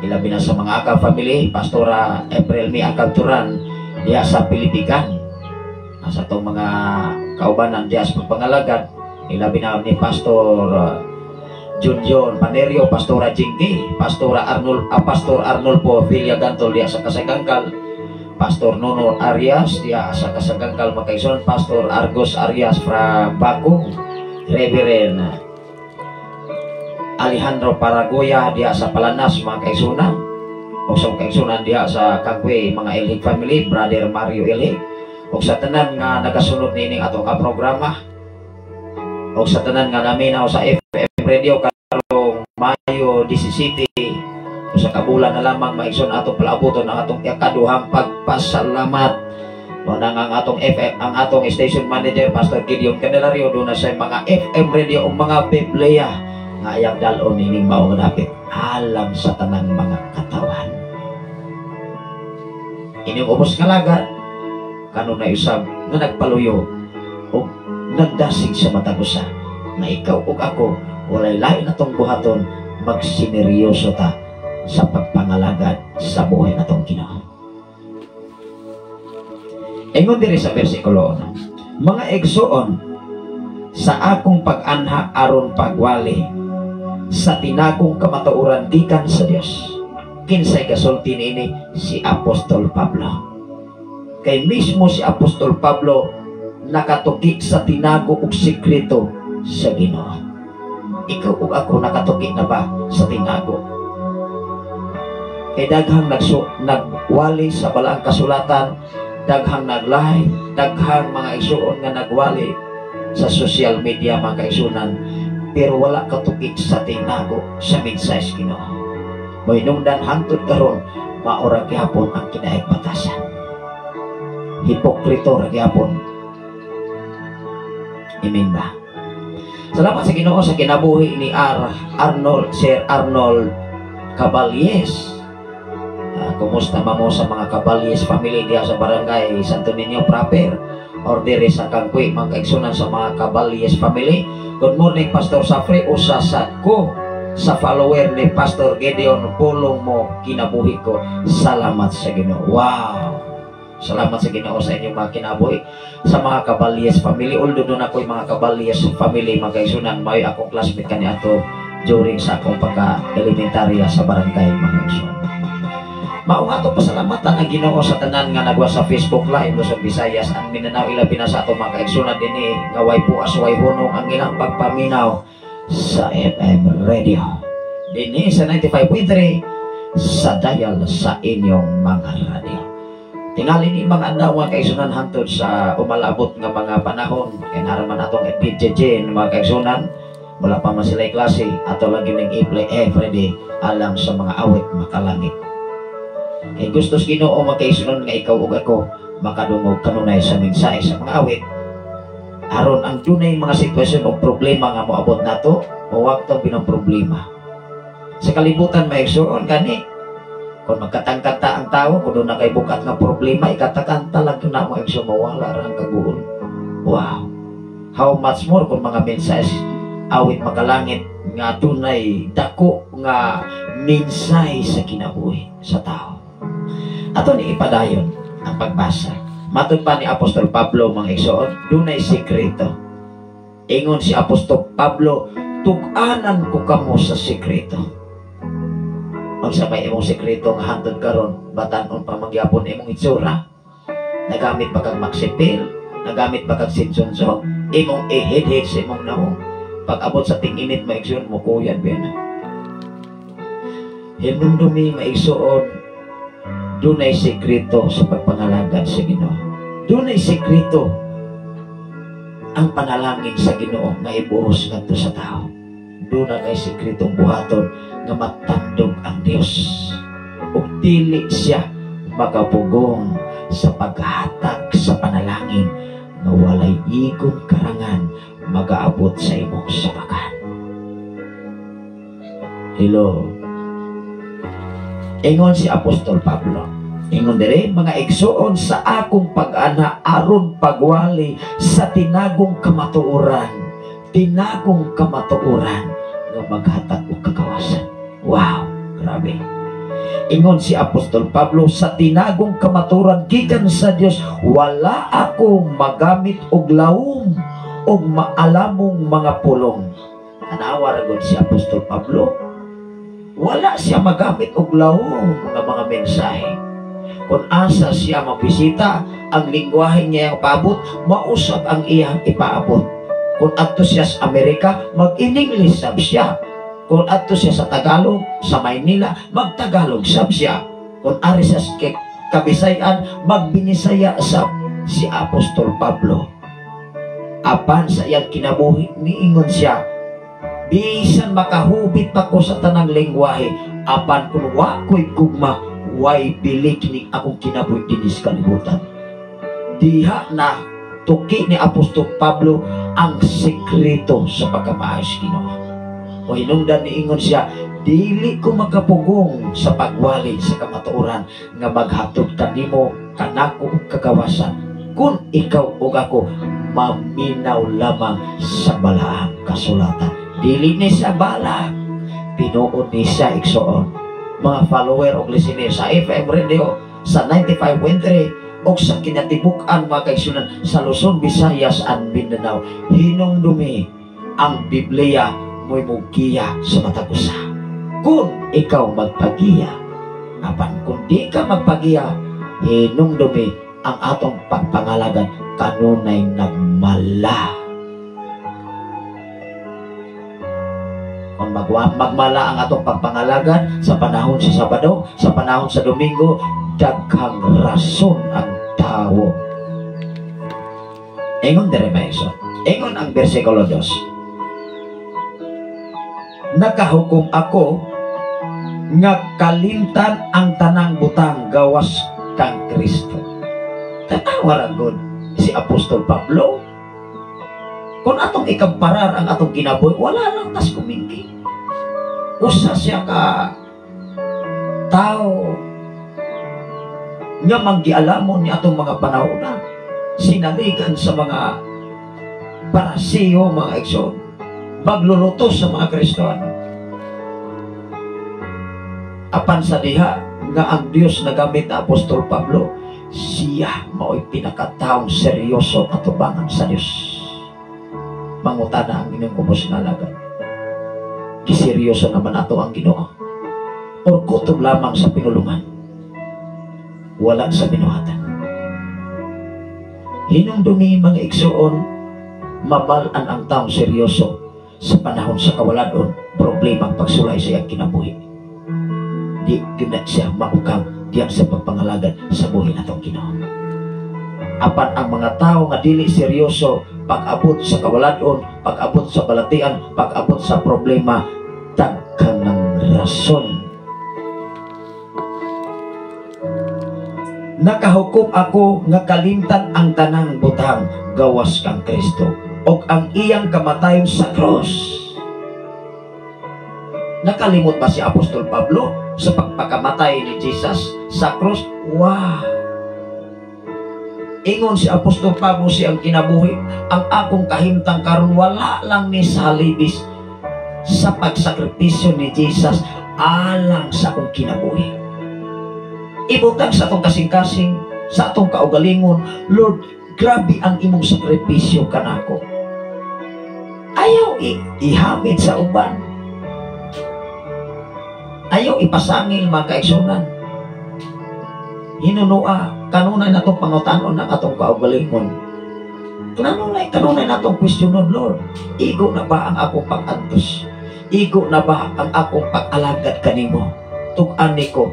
Ilabi na sa mga Akab family, Pastora April Mi Akab Turan diha sa Pilipikan. Sa atong mga kaubanan diha sa pagpangalagad, ilabi na ni Pastor Junjon Panerio, Pastora Jinggi, Pastora Arnold, Pastor Arnolfo Villa Gantol diha sa Kasagangkal, Pastor Nono Arias diha sa Kasagangkal, makaison, Pastor Argos Arias from Baku, Reverend Alejandro Paragoya diha sa Palanas, mga kaigsunan, o sa kaigsunan diha sa Kagwe, mga Elhig family, Brother Mario Elhig, o sa tanan nga nagasunod nining atong ka programa, o sa tanan nga naminaw sa FM Radio karong Mayo 17, o sa kabulan na lamang, maigsoon, atong palaabuton ang atong ikaduhang pagpasalamat. No nang ang atong FM, ang atong station manager, Pastor Gideon Candelario, doon na sa mga FM radio o mga Biblia nga ayang dalon ining mao nga dapit alam sa tanang mga katawan. Inyong ubos nga lagad kanunay usab nga nagpaluyo o nagdasig sa matag usa na ikaw ug ako walay lain atong buhaton, magsineryoso ta sa pagpangalagad sa buhay natong Ginoo. Ingon diri sa versikulo 1, mga igsoon, sa akong pag-anha aron pagwali sa tinagong kamatuoran gikan sa Dios. Kinsay kasulti niini? Si Apostol Pablo. Kay mismo si Apostol Pablo nakatuki sa tinago ug sekreto sa Ginoo. Ikaw ug ako, nakatuki na ba sa tinago? Kay daghang nagwali sa Balaang Kasulatan, daghang nag-live, daghang mga igsuon nga nagwali sa social media, mga kaigsunan, pero wala katuki sa tinago sa mensahe sa Ginoo. Mahinungdan hangtod karon mao ra gihapon ang kinaig batasan. Hipokrito ra gihapon. Amen ba? Salamat sa Ginoo sa kinabuhi ni Arnold, Sir Arnold Caballes. Kumusta mamo sa mga Caballes family diha sa Barangay Santo Niño proper or diri sa Kangkwi, mga kaigsunan, sa mga Caballes family. Good morning, Pastor Safri, usa sa ko sa follower ni Pastor Gideon, pulong mo kinabuhi ko. Salamat sa Ginoo. Wow. Salamat sa Ginoo sa inyong mga kinabuhi. Sa mga Caballes family, although duna ako'y mga Caballes family, mga kaigsunan, may akong classmate kani ato during sa akong pagka-elementarya sa barangay, mga kaigsunan. Mao nga ato pasalamatan ang Ginoo sa tanan nga nagwa sa Facebook Live, Luzon, Visayas and Mindanao, ilabi na sa atong mga kaigsunan dinhi nga way puas, way hunong ang ilang pagpaminaw sa FM Radio dinhi sa 95.3 sa dial sa inyong mga radyo. Tingali ni mga adlaw, mga kaigsunan, hantod sa umalabot nga mga panahon kay naraman atong DJ Jane, mga kaigsunan, wala pa man sila klase, ato lagi ning i-play everyday alang sa mga awit makalangit. Kay gusto sa Ginoo, mga kaigsunan, nga ikaw ug ako makadungog kanunay sa mensahe sa mga awit aron ang dunay mga sitwasyon o problema nga moabot nato, mawag tong binang problema sa kalibutan, maigsuon. Gani kung magkatangkanta ang tao, kung doon na kay bukat nga problema, ikatakanta lang yun na mo, igsoon, mawala ra ang kaguol. Wow, how much more kung mga mensahe awit makalangit nga dunay dako nga mensahe sa kinabuhi sa tao. Ato ni ipadayon ang pagbasa. Matod pa ni Apostol Pablo, mga igsoon, dunay sekreto. Ingon si Apostol Pablo, "Tug-anan ko kamo sa sekreto." Unsa may imong sekreto nga hantod karon batan-on pa magyapon imong itsura? Nagamit ba kag Maxipil? Nagamit ba kag Sinsonso? Imong ihidhid sa imong nawong. Pag abot sa ting-init, maigsoon, mo kuyan ba na? Hinumdumi, maigsoon, dunay sekreto sa pagpangalagad sa Ginoo. Dunay sekreto ang panalangin sa Ginoo nga ibuhos ngadto sa tao. Doon kay sekretong buhaton nga matandog ang Dios. Ug dili siya makapugong sa paghatag sa panalangin nga walay igong karangan magaabot sa imong sabakan. Hello. Ingon si Apostol Pablo. Ingon dire, "Mga igsuon, sa akong pag-ana aron pagwali sa tinagong kamatuoran." Tinagong kamatuoran nga maghatag og kagawasan. Wow, grabe. Ingon si Apostol Pablo, "Sa tinagong kamatuoran gikan sa Dios, wala ako magamit og lawom og maalamong mga pulong." Tanawa ra gud si Apostol Pablo. Wala siya magamit og lawom nga mga mensahe. Kung asa siya mabisita, ang lingwahe niya ang paabot, mausab ang iyang ipaabot. Kung adto siya sa Amerika, mag-in-English sab siya. Kung adto siya sa Tagalog, sa Maynila, mag-Tagalog sab siya. Kung ari siya sa Kabisayan, magbinisaya sab si Apostol Pablo. Apan sa iyang kinabuhi, niingon siya, "Bisan makahubit pa ko sa tanang lengguwahe, apan kung wa ko'y gugma, way bili kini akong kinabuhi dinhi sa kalibutan." Diha na tuki ni Apostol Pablo ang sekreto sa pagkamaayos Ginoo. O hinungdan niingon siya, "Dili ko makapugong sa pagwali sa kamatuoran nga maghatod kanimo kanako og kagawasan kung ikaw ug ako maminaw lamang sa balaang kasulatan." Dili ni sa bala, tinuod ni siya, igsoon. Mga follower og listener sa FM Radio sa 95.3 o sa kinatibuk-an, mga kaigsunan, sa Luzon, Visayas and Mindanao, hinumdumi, ang Biblia mo'y mugiya sa matag usa kung ikaw magpagiya. Apan kung di ka magpagiya, hinumdumi, ang atong pagpangalagan kanunay nagmala. Kung magmala ang atong pagpangalagan sa panahon sa Sabado, sa panahon sa Domingo, daghang rason ang tao. Ingon dire, maestro. Ingon ang bersikulo 2. "Nakahukom ako nga kalimtan ang tanang butang gawas kang Kristo." Tanawa ra gud si Apostol Pablo. Kung atong ikamparar ang atong kinabuhi, wala lang tas kumingki. Usa siya ka tao nga manggialamon ni atong mga panahona, sinaligan sa mga Parisiyo, mga igsoon, magluluto sa mga Kristiyano. Apan sa diha nga ang Dios nagamit na Apostol Pablo, siya mao'y pinakataong seryoso atubangan sa Dios. Mangutana ang inyong ubos nga alagad. Giseryoso naman ato ang Ginoo or kutob lamang sa pinulungan, wala sa binuhatan? Hinumdumi, mga igsuon, mabal-an ang taong seryoso sa panahon sa kawaladon, problema ang pagsulay sa iyang kinabuhi. Di gina siya maukang. diya sa pagpangalagad sa buhi natong Ginoo. Apan ang mga tao nga dili seryoso pag-abot sa kawaladon, pag-abot sa balatian, pag-abot sa problema, daghan ng rason. Nakahukom ako nga kalimtan ang tanang butang gawas kang Kristo og ang iyang kamatayon sa cross. Nakalimot ba si Apostol Pablo sa pagpakamatay ni Jesus sa cross? Wow! Ingon si Apostol Pablo siyang kinabuhi, ang akong kahimtang karon wala lang ni salibis sa pagsakripisyo ni Jesus alang sa akong kinabuhi. Ibutang sa atong kasing-kasing, sa atong kaugalingon, Lord, grabe ang imong sakripisyo kanako. Ayaw ihamid sa uban. Ayaw ipasangil mga kaigsunan. Hinunua, kanunay na itong pangutanon ng atong kaugalingon. Kanunay na itong kwestiyonon, Lord, igo na ba ang akong pag-antos? Igo na ba ang akong pag-alagad kanimo? Tug-ani ko,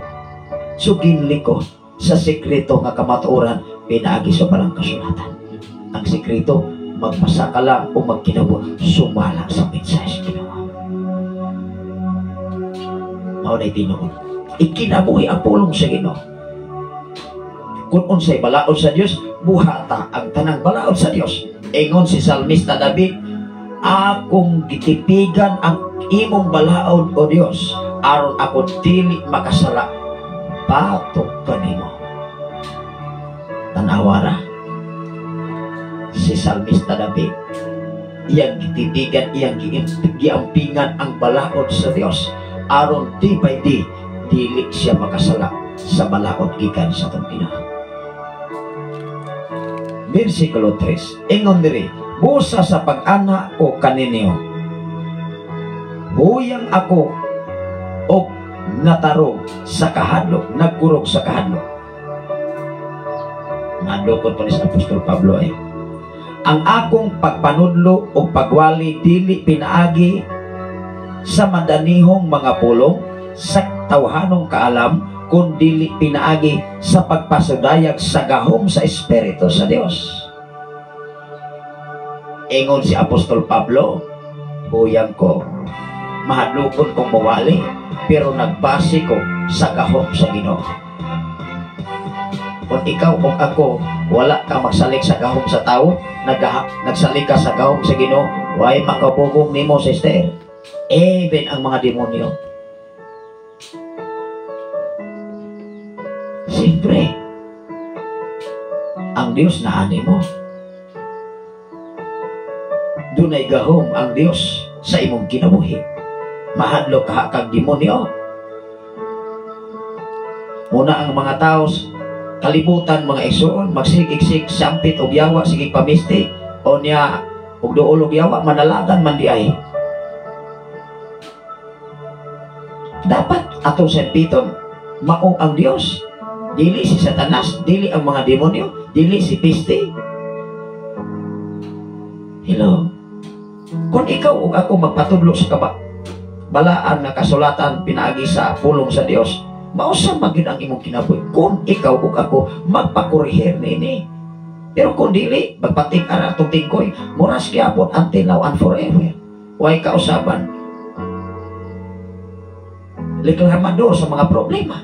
suginli ko sa sekreto nga kamatuoran, pinaagi sa balang kasulatan. Ang sekreto, magbasa ka lang o magkinawa, sumala sa mensahe sa Ginoo. Mao na'y tinuod. Ikinabuhi ang pulong sa Ginoo. Kung unsay balaod sa Dios, buhata ang tanang balaod sa Dios. Ingon si Salmista David, akong gitipigan ang imong balaod o Dios, aron ako dili makasala batok kanimo. Tanawa ra si Salmista David, iyang gitipigan, iyang giampingan ang balaod sa Dios, aron day by day dili siya makasala sa balaod gikan sa atong Ginoo. Versikulo 3, ingon diri, busa sa pag-ana ko kaninyo, huyang ako og natarog sa kahadlok, nagkurog sa kahadlok. Nadukot pa ni sa Apostol Pablo ay, ang akong pagpanudlo o pagwali dili pinaagi sa madanihong mga pulong sa tawhanong kaalam, kun dili pinaagi sa pagpasudayag sa gahom sa Espiritu sa Dios. Ingon si Apostol Pablo, huyang ko, mahadlokon kong mawali, pero nagbase ko sa gahom sa Ginoo. Kung ikaw o ako, wala ka magsalik sa gahom sa tao, nagsalik ka sa gahom sa Ginoo, way makabugong nimo, sister. Even ang mga demonyo. Siyempre, ang Diyos na animo. Dunay gahom ang Diyos sa imong kinabuhi. Mahadlok ka kag demonyo. Muna ang mga tao kalibutan, mga igsoon, magsigig-sig, sampit og yawa, sige pamisti, o niya og duol og yawa, manalagan man di ay. Dapat atong sampiton, mao ang Diyos. Dili si Satanas, dili ang mga demonyo, dili si piste. Hello. Kung ikaw o ako magpatudlo sa balaan nga kasulatan pinaagi sa pulong sa Dios, mausa man gyud ang imong kinabuhi kung ikaw o ako magpakorehir niini. Pero kung dili, magpating-ara atong tingkoy, muras gyapon until now and forever. Way kausaban. Reklamador sa mga problema.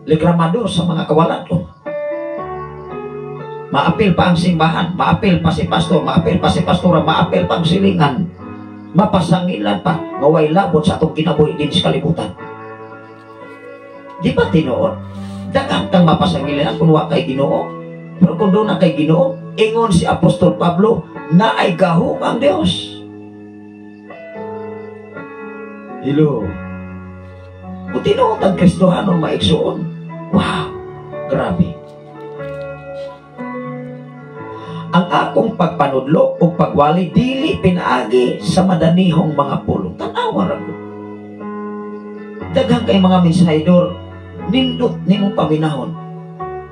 Reklamador sa mga kawalan. Maapil pa ang simbahan, maapil pa si pastor, maapil pa si pastora, maapil pa ang silingan, mapasangilan pa, nga way labot sa atong kinabuhi din sa kalibutan. Di ba tinuod? Daghang kang mapasangilan kung wa kay Ginoo. Pero kung doon na kay Ginoo, ingon si Apostol Pablo, naay gahom ang Dios. Hello. Kung tinuod ang Kristohanon maigsuon, wow, grabe. Ang akong pagpanudlo o pagwali dili pinaagi sa madanihong mga pulong. Tanawa ra ko. Daghang kay mga mensahedor, nindot nimong paminahon.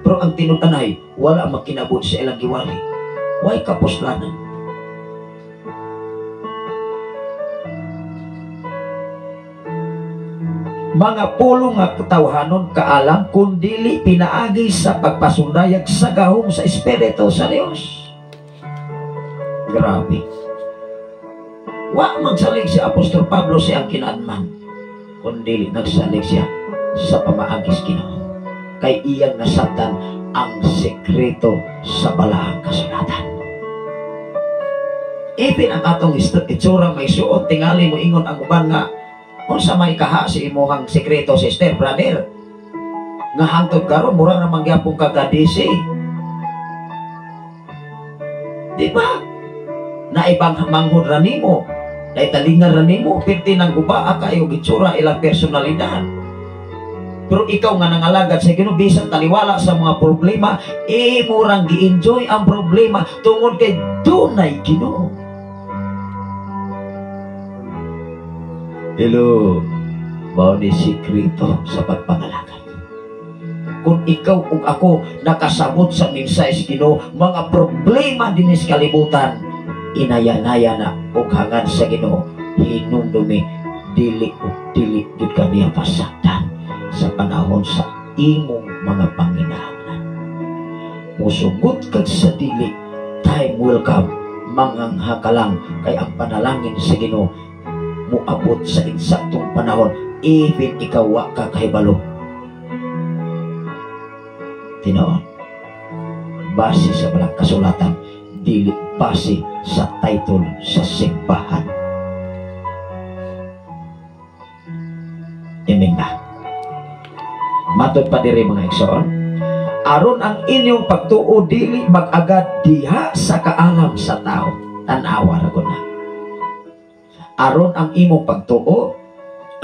Pero ang tinud-anay, wala makinabot sa ilang giwali. Way kapuslanan. Mga pulong nga katawhanon kaalam kun dili pinaagi sa pagpasundayag sa gahom sa Espiritu sa Dios. Grabe. Wa magsalig si Apostol Pablo sa iyang kinaanman, kun dili nagsalig siya sa pamaagi sa Ginoo. Kay iyang nasabtan ang sekreto sa balaang kasulatan. Ipin ang atong itsura may suot, tingali mo ingon ang uban nga unsa may kaha si imuhang sekreto, sister, brother, nga hangtod karon mura ra man gyapon kagadisi. Di ba? Naibang manghod ra nimo, naitalingan ra nimo, pirti nang guba kayo itsura ilang personalidad. Pero ikaw nga nangalagad sa Ginoo bisan taliwala sa mga problema, imo rang gi-enjoy ang problema tungod kay dunay Ginoo. Hello, mao ni sikreto sa pagpangalagad. Kung ikaw ug ako nakasabot sa mensahe sa Ginoo, mga problema dinhi sa kalibutan, inayanaya na og hangad sa Ginoo, hinumdumi dili ug dili jud kaniya pasaktan sa panahon sa imong mga panginahanglan. Musugot kag sa dili, time will come, mangangha ka lang kay ang panalangin sa Ginoo muabot sa insaktong panahon, even ikaw wa ka kahibalo. Tinuod, base sa balang kasulatan, dili base sa title sa simbahan. Amen ba? Matod pa diri mga igsoon, aron ang inyong pagtuo dili mag-agad diha sa kaalam sa tao. Tan-awa ra gud na. Aron ang imong pagtuo,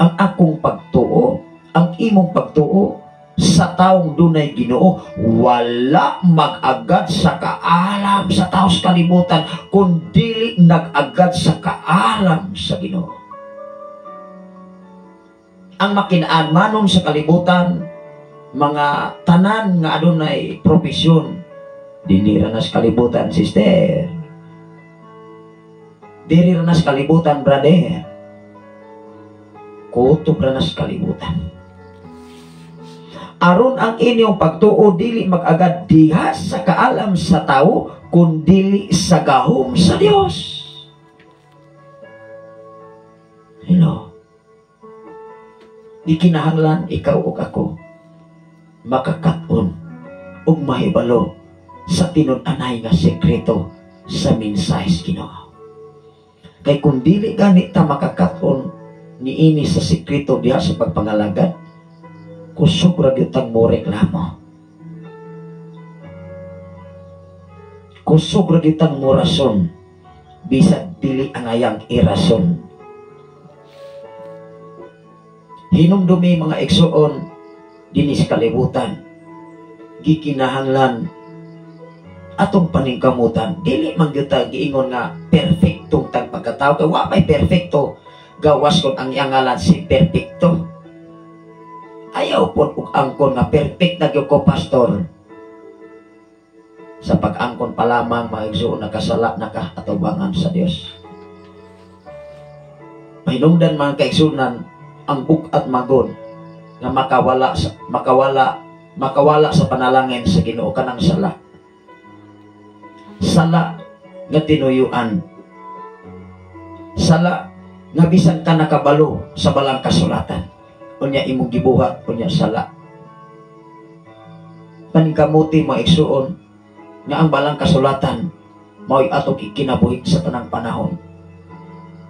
ang akong pagtuo, ang imong pagtuo sa taong dunay Ginoo, wala mag-agad sa kaalam sa tao sa kalibutan, kun dili nag-agad sa kaalam sa Ginoo. Ang makinaan-manon sa kalibutan, mga tanan nga adunay propesyon, dinhi ra na sa kalibutan, sister. Diri ra na sa kalibutan, brother. Kutob ra na sa kalibutan. Aron ang inyong pagtuo dili mag-agad diha sa kaalam sa tao, kun dili sa gahom sa Dios. Hello. Di kinahanglan ikaw ug ako makakat-on ug mahibalo sa tinud-anay nga sekreto sa mensahe sa Ginoo. Kay kung dili gani ta makakat-on niini sa sekreto diha sa pagpangalagad, kusog ra gyud tang moreklamo. Kusog ra gyud tang morason bisan dili angayang irason. Hinumdumi mga igsoon dinhi sa kalibutan, gikinahanglan atong paningkamutan. Dili man gyud ta giingon nga perfectong tang pagkatao, kay wa may perfecto, gawas kon ang iyang ngalan si perfecto. Ayaw pod og angkon nga perfect na gyud ko, pastor. Sa pag-angkon pa lamang mga igsoon, nakasala na ka atubangan sa Dios. Mahinungdan mga kaigsunan ang bug-at magon nga makawala sa panalangin sa Ginoo kanang sala. Sala nga tinuyuan. Sala nga bisan ka nakabalo sa balang kasulatan. Unya imong gibuhat, unya sala. Paningkamuti mga igsuon nga ang balang kasulatan mao'y atong ikinabuhi sa tanang panahon.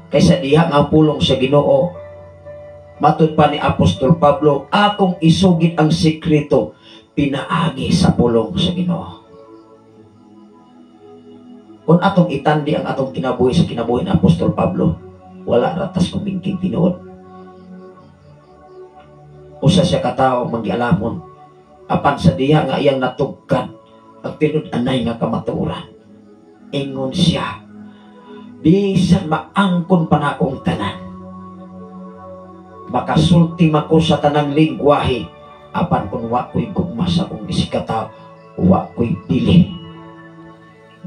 Kaysa diha nga pulong sa Ginoo, matud pa ni Apostol Pablo, akong isugid ang sekreto pinaagi sa pulong sa Ginoo. Kung atong itandi ang atong kinabuhi sa kinabuhi ni Apostol Pablo, wala ratas kumingking tinuod. Usa siya katawo manggialamon, apan sa diha nga iyang natugkan ang tinud-anay nga kamatuoran. Ingon siya, bisan maangkon pa nakong tanan, makasulti mako sa tanang lingwahe, apan kung wa ko'y gugma sa akong isikataw, wa ko'y bili.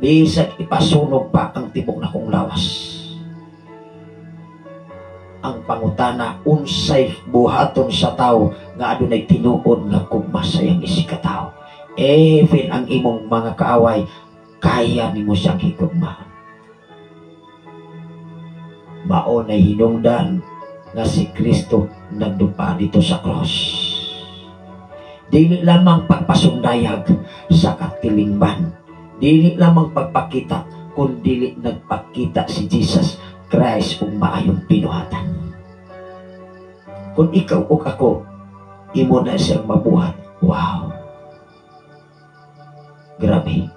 Bisan ipasunog pa ang tibok nakong lawas. Ang pangutana, unsay buhaton sa tao nga adunay tinuod nga gugma sa iyang isigkatawo? Even ang imong mga kaaway, kaya nimo siyang higugma. Mao na hinungdan nga si Kristo nagdupa dito sa cross. Dili lamang pagpasundayag sa katilingban, dili lamang pagpakita, kun dili nagpakita si Jesus Christ ug maayong binuhatan. Kung ikaw ug ako, imo na siyang mabuhat. Wow! Grabe.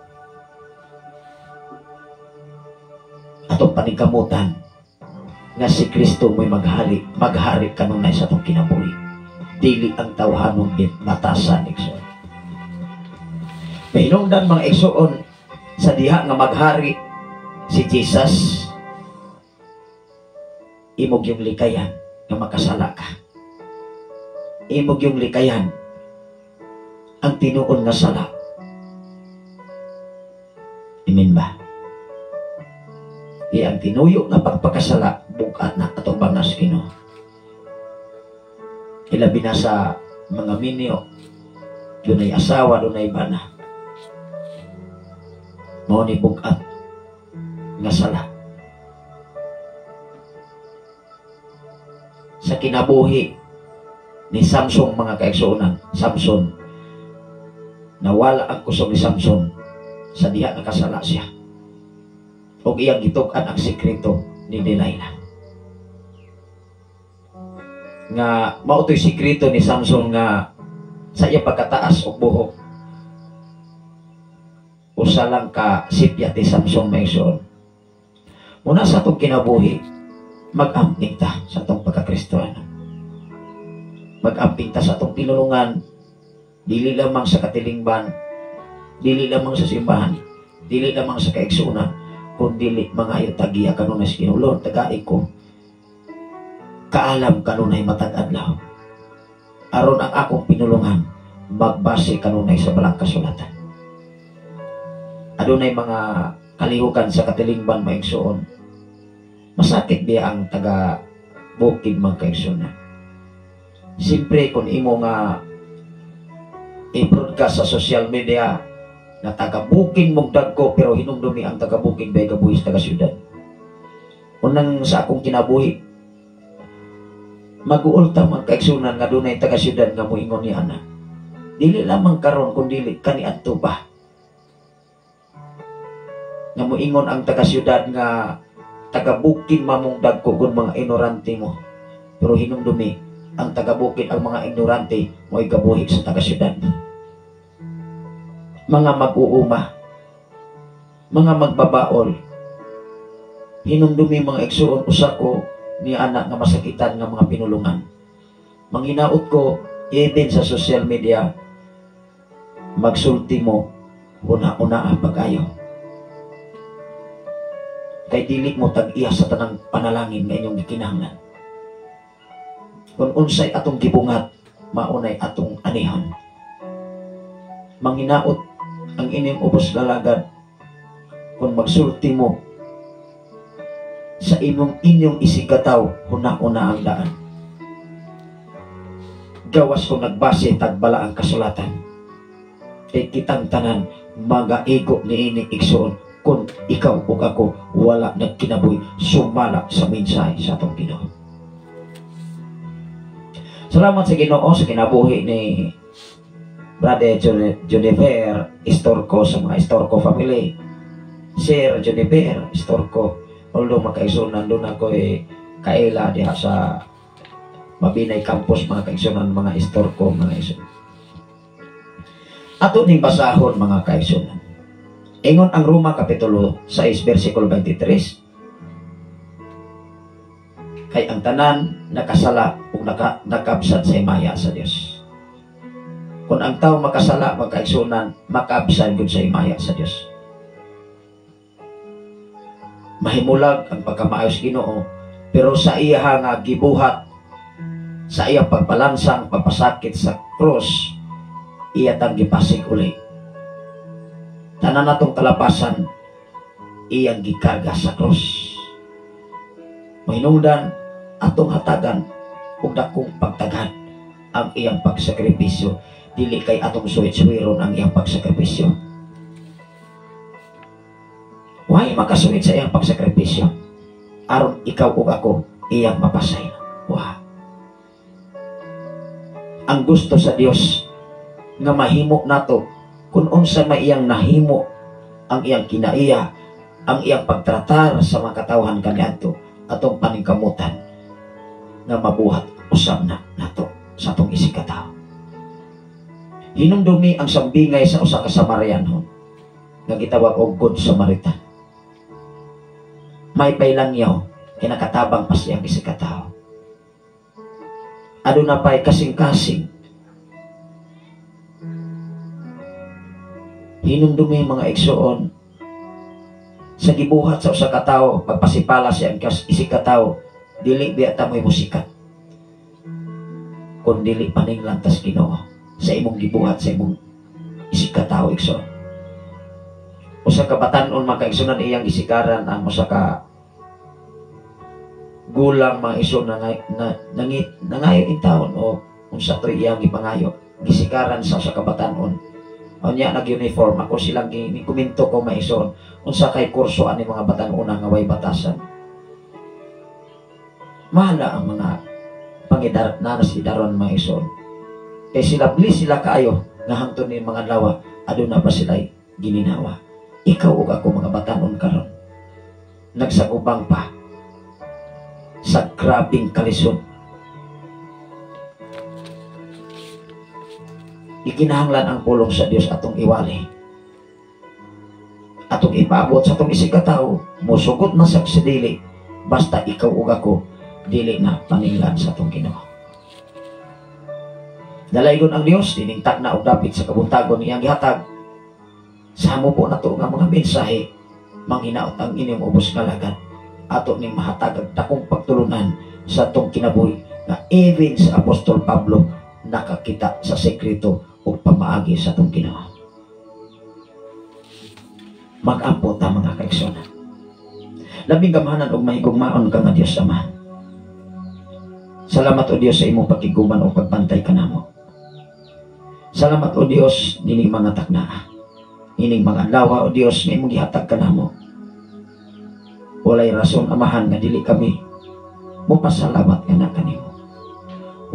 Atong paningkamutan nga si Kristo mo'y maghari, maghari kanunay sa atong kinabuhi. Dili ang tawhanong batasan, igsoon. Mahinungdan mga igsoon sa diha nga maghari si Jesus, imog yung likayan nga makasala ka. Imog yung likayan ang tinuon nga sala. Amen ba? Di ang tinuyo nga pagpakasala, bukat na atong bangas Ginoo. Ilabi na sa mga minyo, dunay asawa, dunay bana. Mao ni bukat nga sala. Sa kinabuhi ni Samson, mga kaigsuonan, Samson, nawala ang kusog ni Samson sa diha nakasala siya. Og iyang gitug-an ang sekreto ni Delilah. Nga mao to'y sekreto ni Samson nga sa iya pagkataas og buhok, usa lang ka sipyat ni Samson, mga igsoon. Muna sa atong kinabuhi, mag-amping ta sa atong pagkakristoano. Mag-amping ta sa atong pinulungan, dili lamang sa katilingban, dili lamang sa simbahan, dili lamang sa kaigsuonan, kun dili mangayo tagiya kanunay sa Ginoo. Lord, tagai ko kaalam kanunay matag adlaw, aron ang akong pinulungan magbase kanunay sa balang kasulatan. Adunay mga kalihukan sa katilingban, maigsuon. Masakit biya ang taga bukid mga kaigsuonan. Siyempre kung imo nga i-broadcast sa social media na taga bukid mong dagko, pero hinumdumi ang taga bukid bay gabuhi sa taga syudad. Unang sa akong kinabuhi, mag-uulta mga kaigsunan nga dunay taga syudad nga moingon ni ana. Dili lamang karon kun dili kaniadto pa. Nga moingon ang taga syudad nga taga bukid mamong dagko kun mga ignorante mo. Pero hinumdumi ang taga bukid ang mga ignorante mo'y gabuhi sa taga syudad. Mga mag-uuma, mga magbabaol. Hinumdumi mga igsuon, usa ko ni anak nga masakitan nga mga pinulungan. Manginaot ko even sa social media, magsulti mo una-una pag-ayo. Kay dili mo tag-iya sa tanang panalangin nga inyong gikinahanglan. Kung unsay atong gibungat, maunay atong anihon. Manginaot ang inyong ubos lalagad kung magsulti mo sa imong inyong isigkataw, huna-una ang daan. Gawas kung nagbase tagbala ang kasulatan. Kay kitang tanan magaigo niini igsoon kung ikaw ug ako wala nagkinabuhi sumala sa mensahe sa atong Ginoo. Salamat sa Ginoo sa kinabuhi ni Brother Juniper Estorco sa mga Estorco family. Sir Juniper Estorco, although makaigsunan doon ako kaila diha sa Mabinay Campus, mga kaigsunan, mga Estorco, mga igsunan. Ato ning basahon mga kaigsunan. Ingon ang Roma Kapitulo 6 versikulo 23, kay ang tanan nakasala ug nakabsat sa himaya sa Dios. Kung ang tao makasala, magkaigsunan, makabsan gud sa himaya sa Dios. Mahimulag ang pagkamaayos Ginoo, pero sa iya nga gibuhat, sa iya pagpalansang, pagpasakit sa cross, iya tang gipasig uli. Tanan natong kalapasan, iyang gikarga sa cross. Mahinungdan, atong hatagan og dakong pagtagad ang iyang pagsakripisyo. Dili kay atong suwit-suwiron ang iyang pagsakripisyo. Why makasuwit sa iyang pagsakripisyo? Aron ikaw ug ako iyang mapasaylo. Wa. Ang gusto sa Dios nga mahimo nato kung unsa may iyang nahimo, ang iyang kinaiya, ang iyang pagtratar sa mga katawhan kaniadto, atong paningkamutan nga mabuhat usab na nato sa atong isig katawo. Hinumdumi ang sambingay sa usa ka Samarianhon nga gitawag og Good Samaritan. May pailangyaw kinakatabang pa siyang isig katawo. Aduna pa'y kasing-kasing. Hinumdumi mga igsoon sa gibuhat sa usa ka tawo, pagpasipala siya ang isig katawo, dili biya ta mo'y musikat, kun dili paninglan tas Ginoo sa imong gibuhat sa imong isig katawo igsoon. Usa ka batan-on mga kaigsunan iyang gisikaran ang usa ka gulang mga igsoon na nangayo in taon o unsa to iyang gipangayo, gisikaran sa usa ka batan-on. Unya nag-uniform ako silang gikomento ko mga igsoon unsa kay kurso ani mga batan-ona nga way batasan. Mahala ang mga pangidar na sidaron mga igsoon. Kay sila bli sila kaayo nga hangtod ni mga lawa aduna pa sila gininawa. Ikaw ug ako mga batan-on karon nagsagubang pa sa grabing kalisod. Ikinahanglan ang pulong sa Dios atong iwali, atong ipaabot sa atong isig katawo. Mosugot na sa dili, basta ikaw ug ako dili na paninglan sa atong Ginoo. Dalaygon ang Dios diningtag na og dapit sa kabuntagon iyang gihatag. Sa amo po nato nga mga mensahe manghinaot ang inyong ubos nga lagad ato ning mahatag ang dakong pagtulunan sa atong kinabuhi nga even sa Apostol Pablo nakakita sa sekreto ug pamaagi sa atong Ginoo. Mag-ampo ta mga kaigsuonan. Labing gamhanan ug mahigugmaon ka nga Dios Ama. Salamat o Dios sa imong pagkiguman ug pagbantay kanamo. Salamat o Dios nining mga taknaa, nining mga adlaw o Dios nga imong gihatag kanamo. Walay rason Amahan nga dili kami mopasalamat nga na kanimo.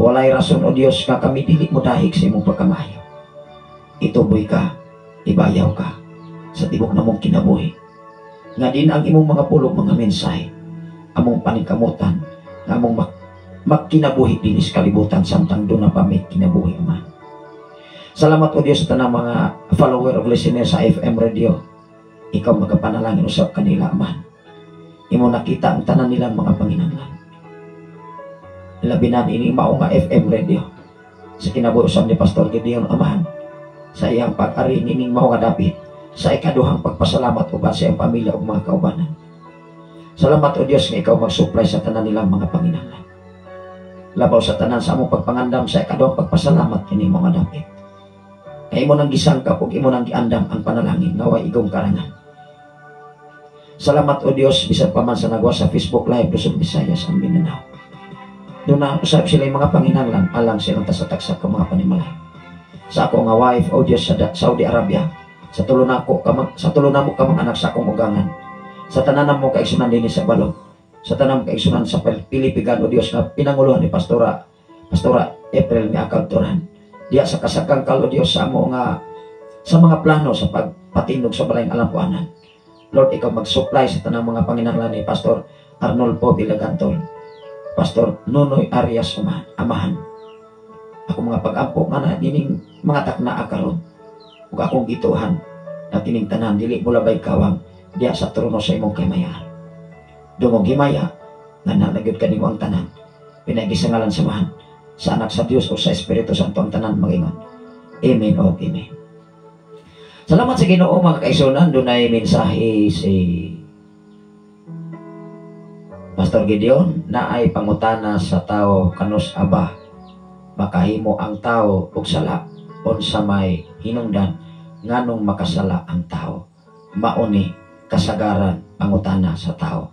Walay rason o Dios nga kami dili modahig sa imong pagkamayo. Ituboy ka, ibayaw ka sa tibok namong kinabuhi. Nga din ang imong mga pulong mga mensahe, among paningkamutan, nga among magkinabuhi dinis kalibutan samtang doon na pa may kinabuhi man. Salamat o Dios sa tanang mga follower o listener sa FM Radio. Ikaw magapanalangin usab kanila man. Imo nakita ang tanan nilang mga panginahanglan. Labinan ini mao nga FM Radio sa kinabuhi usab ni Pastor Gideon Amahan sa iyang pag-ari nining mao nga dapit sa ikaduhang pagpasalamat uban sa iyang pamilya ug mga kaubanan. Salamat o Dios nga ikaw mag-supply sa tanan nilang mga panginahanglan. Labaw sa tanan sa among pagpangandam sa ikaduhang pagpasalamat kini mga dapit. Kay imo nang gisangkap ug imo nang giandam ang panalangin nga way igong karangan. Salamat o Dios bisan pa man sa nagwa sa Facebook Live Luzon, Visayas ang Mindanao. Doon na usab sila yung mga panginahanglan alang silang tasatagsak ka mga panimalay. Sa ako nga wife o Dios sa Saudi Arabia, sa tulo nako sa tulo namo ka mga anak sa akong ugangan. Sa tanan mo kaigsunan dinhi sa balog, sa tanan mo kaigsunan sa Pilipigan o Dios nga pinanguluhan ni Pastora April Miakag Turan. Diya sa kasagkangkal o Dios sa amo nga sa mga plano sa pagpatinog sa balayng alampuanan. Lord, ikaw mag-supply sa tanang mga panginahanglan ni Pastor Arnolfo Villagantol, Pastor Nonoy Arias Amahan. Ako mga pag-ampo nga na dining mga takna karon ug akong gituhan na kining tanan dili mulabay kawang diya sa trono sa imong kahimayaan. Dungog himaya nga nanagyod kanimo ang tanan. Pinaagi sa ngalan sa Amahan, sa Anak sa Dios o sa Espiritu Santo ang tanan magingon. Amen o amen. Salamat sa Ginoo mga kaigsuonan, dunay mensahe si Pastor Gideon na ay pangutana sa tao kanus aba makahimo ang tao og sala unsa may hinungdan nganong makasala ang tao. Mauni kasagaran pangutana sa tao.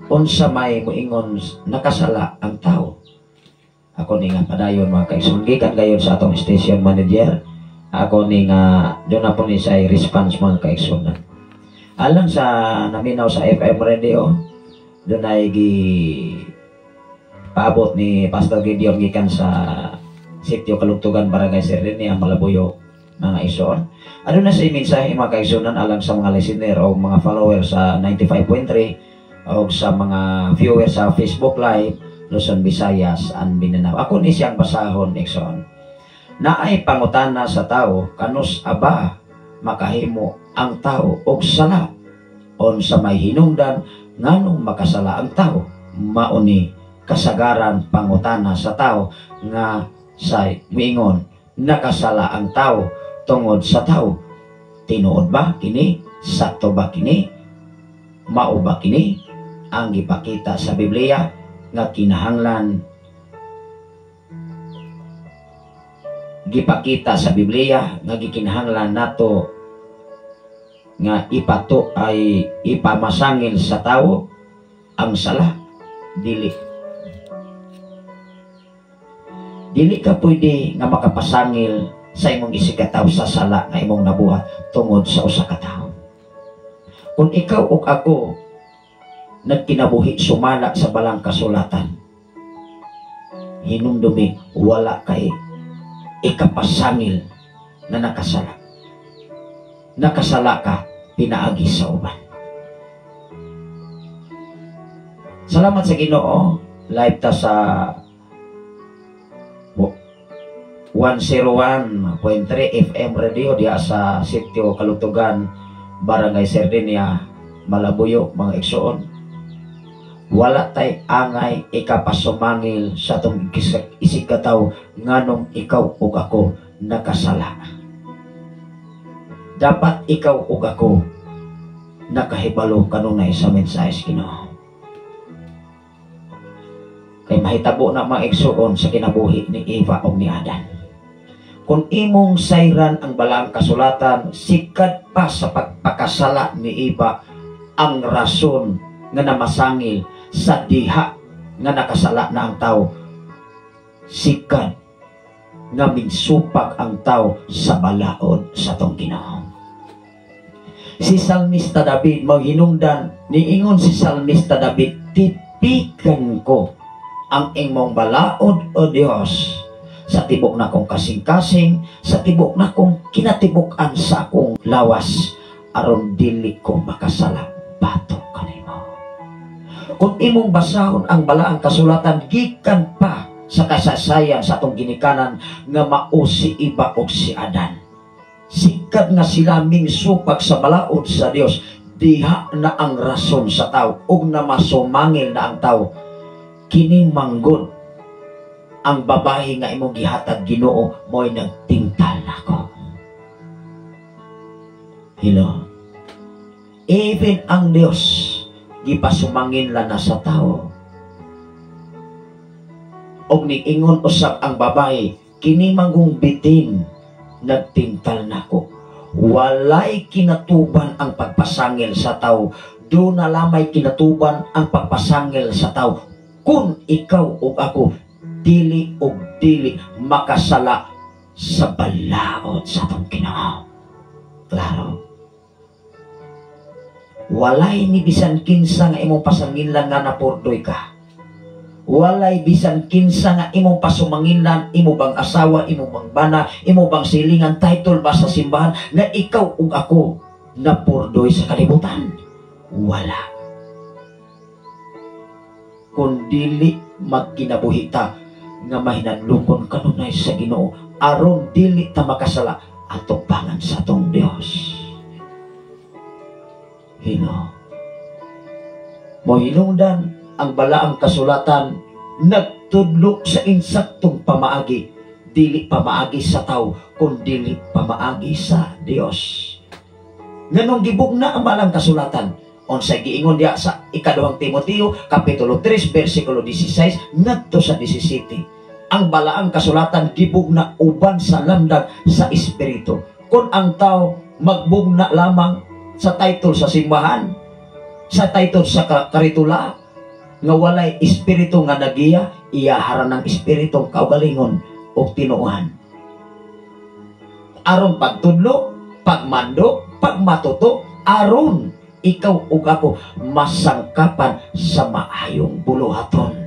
Unsa may moingon nakasala ang tao? Ako ni nga padayon, mga kaigsoon, gikan gayon sa atong station manager. Ako ni nga doon na po ni sa response, mga kaigsoon. Alang sa naminaw sa FM radio, doon ay gi paabot ni Pastor Gideon gikan sa Sitio Kalugtugan, Barangay Serdenia, Malabuyo, mga igsoon. Ano na sa mensahe, mga kaigsunan, alang sa mga listener o mga follower sa 95.3 o sa mga viewers sa Facebook Live, Luzon, Visayas, and Mindanao. Ako ni siyang basahon, igsoon. Naay pangutana sa tao, kanus aba makahimo ang tao og sala? Unsa may hinungdan nganong makasala ang tao? Mauni kasagaran pangutana sa tao nga sa miingon nakasala ang tao tungod sa tao. Tinuod ba kini? Sakto ba kini? Mao ba kini ang gipakita sa Biblia nga kinahanglan gipakita sa Biblia nga gikinahanglan nato nga ipato ay ipamasangil sa tao ang sala? Dili. Dili ka pwede nga makapasangil sa imong isigkatawo sa sala nga imong nabuhat tungod sa usa ka tawo. Kung ikaw ug ako nagkinabuhi sumala sa balang kasulatan, hinumdumi wala kay ikapasangil na nakasala. Nakasala ka pinaagi sa uban. Salamat sa Ginoo, live ta sa 101.3 FM radio diha sa Sitio Kalugtugan, Barangay Serdenia, Malabuyo, mga igsoon. Wala tay angay ikapasumangil sa atong isigkatawo nganong ikaw ug ako nakasala. Dapat ikaw ug ako nakahibalo kanunay sa mensahe sa Ginoo. Kay mahitabo na mga igsoon sa kinabuhi ni Eva ug ni Adan. Kung imong sayran ang balaang kasulatan, sikat pa sa pagpakasala ni Eva ang rason nga namasangil sa diha nga nakasala na ang tao. Sikat nga minsupak ang tao sa balaod sa tong Ginoo. Si Salmista David maghinungdan, niingon si Salmista David, tipikan ko ang imong balaod, o Dios, sa tibok na kong kasing-kasing, sa tibok na kong kinatibuk-an sa akong lawas, aron dili ko makasala batok kanimo. Kung imong basahon ang balaang kasulatan, gikan pa sa kasaysayan sa atong ginikanan nga mao si Eva og si Adan. Sikat nga sila mingsupak sa balaod sa Dios, diha na ang rason sa tao ug na masumangil na ang tao. Kini manggod ang babae nga imong gihatag Ginoo, mo'y nagtingtal nako. Hello. Even ang Dios gipasumangin la na sa tao. Og niingon usab ang babae, kini manggong bitin nagtintal nako. Walay kinatuban ang pagpasangil sa tao. Do na lamay kinatuban ang pagpasangil sa tao. Kung ikaw ug ako dili og dili makasala sa balaod sa atong Ginoo. Klaro. Walay ni bisan kinsa nga imong pasanginlan nga napurdoy ka. Walay bisan kinsa nga imong pasumanginlan, imo bang asawa, imo bang bana, imo bang silingan, title ba sa simbahan nga ikaw ug ako napurdoy sa kalibutan? Wala. Kung dili magkinabuhi ta nga mahinadlokon kanunay sa Ginoo aron dili ta makasala atubangan sa atong Dios. Hino. Mohinungdan ang balaang kasulatan nagtudlo sa insaktong pamaagi, dili pamaagi sa tao kun dili pamaagi sa Dios. Nganong gibugna ang balaang kasulatan? Unsay giingon diha sa ikaduhang Timoteo kapitulo 3 bersikulo 16 ngadto sa 17. Ang balaang kasulatan gibugna uban sa lamdag sa espiritu. Kung ang tao magbugna lamang sa title sa simbahan, sa title sa karitula, Nga walay espiritu nga nagiya, iyahara ng espiritong kaugalingon o tinuohan. Aron pagtudlo, pagmando, pagmatuto, aron ikaw ug ako masangkapan sa maayong buluhaton.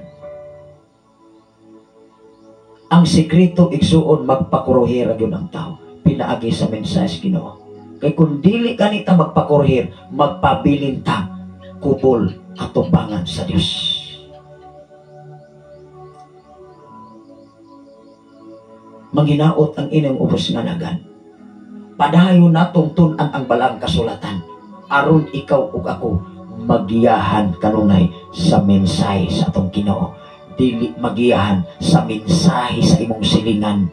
Ang sekreto, igsuon, magpakurohir gyud ang tao pinaagi sa mensahe sa Ginoo. Kay kung dili kanita magpakurohir, magpabilin ta kubol atubangan sa Dios. Manghinaot ang inyong ubos nga nagan. Padayon natong tun-an ang balang kasulatan aron ikaw ug ako magiyahan kanunay sa mensahe sa atong Ginoo. Dili magiyahan sa mensahe sa imong silingan,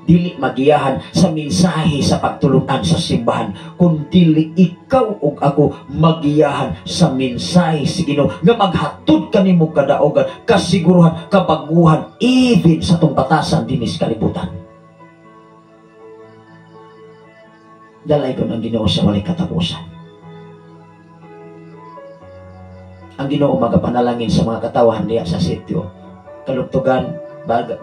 dili magiyahan sa mensahe sa pagtulunan sa simbahan, kun dili ikaw ug ako magiyahan sa mensahe sa Ginoo nga maghatod kanimo kadaogan, kasiguruhan, kabaguhan, even sa atong batasan dinis kalibutan. Dalay ko ng Ginoo sa walay katapusan. Ang Ginoo magapanalangin sa mga katawahan niya sa sitio Kalugtugan,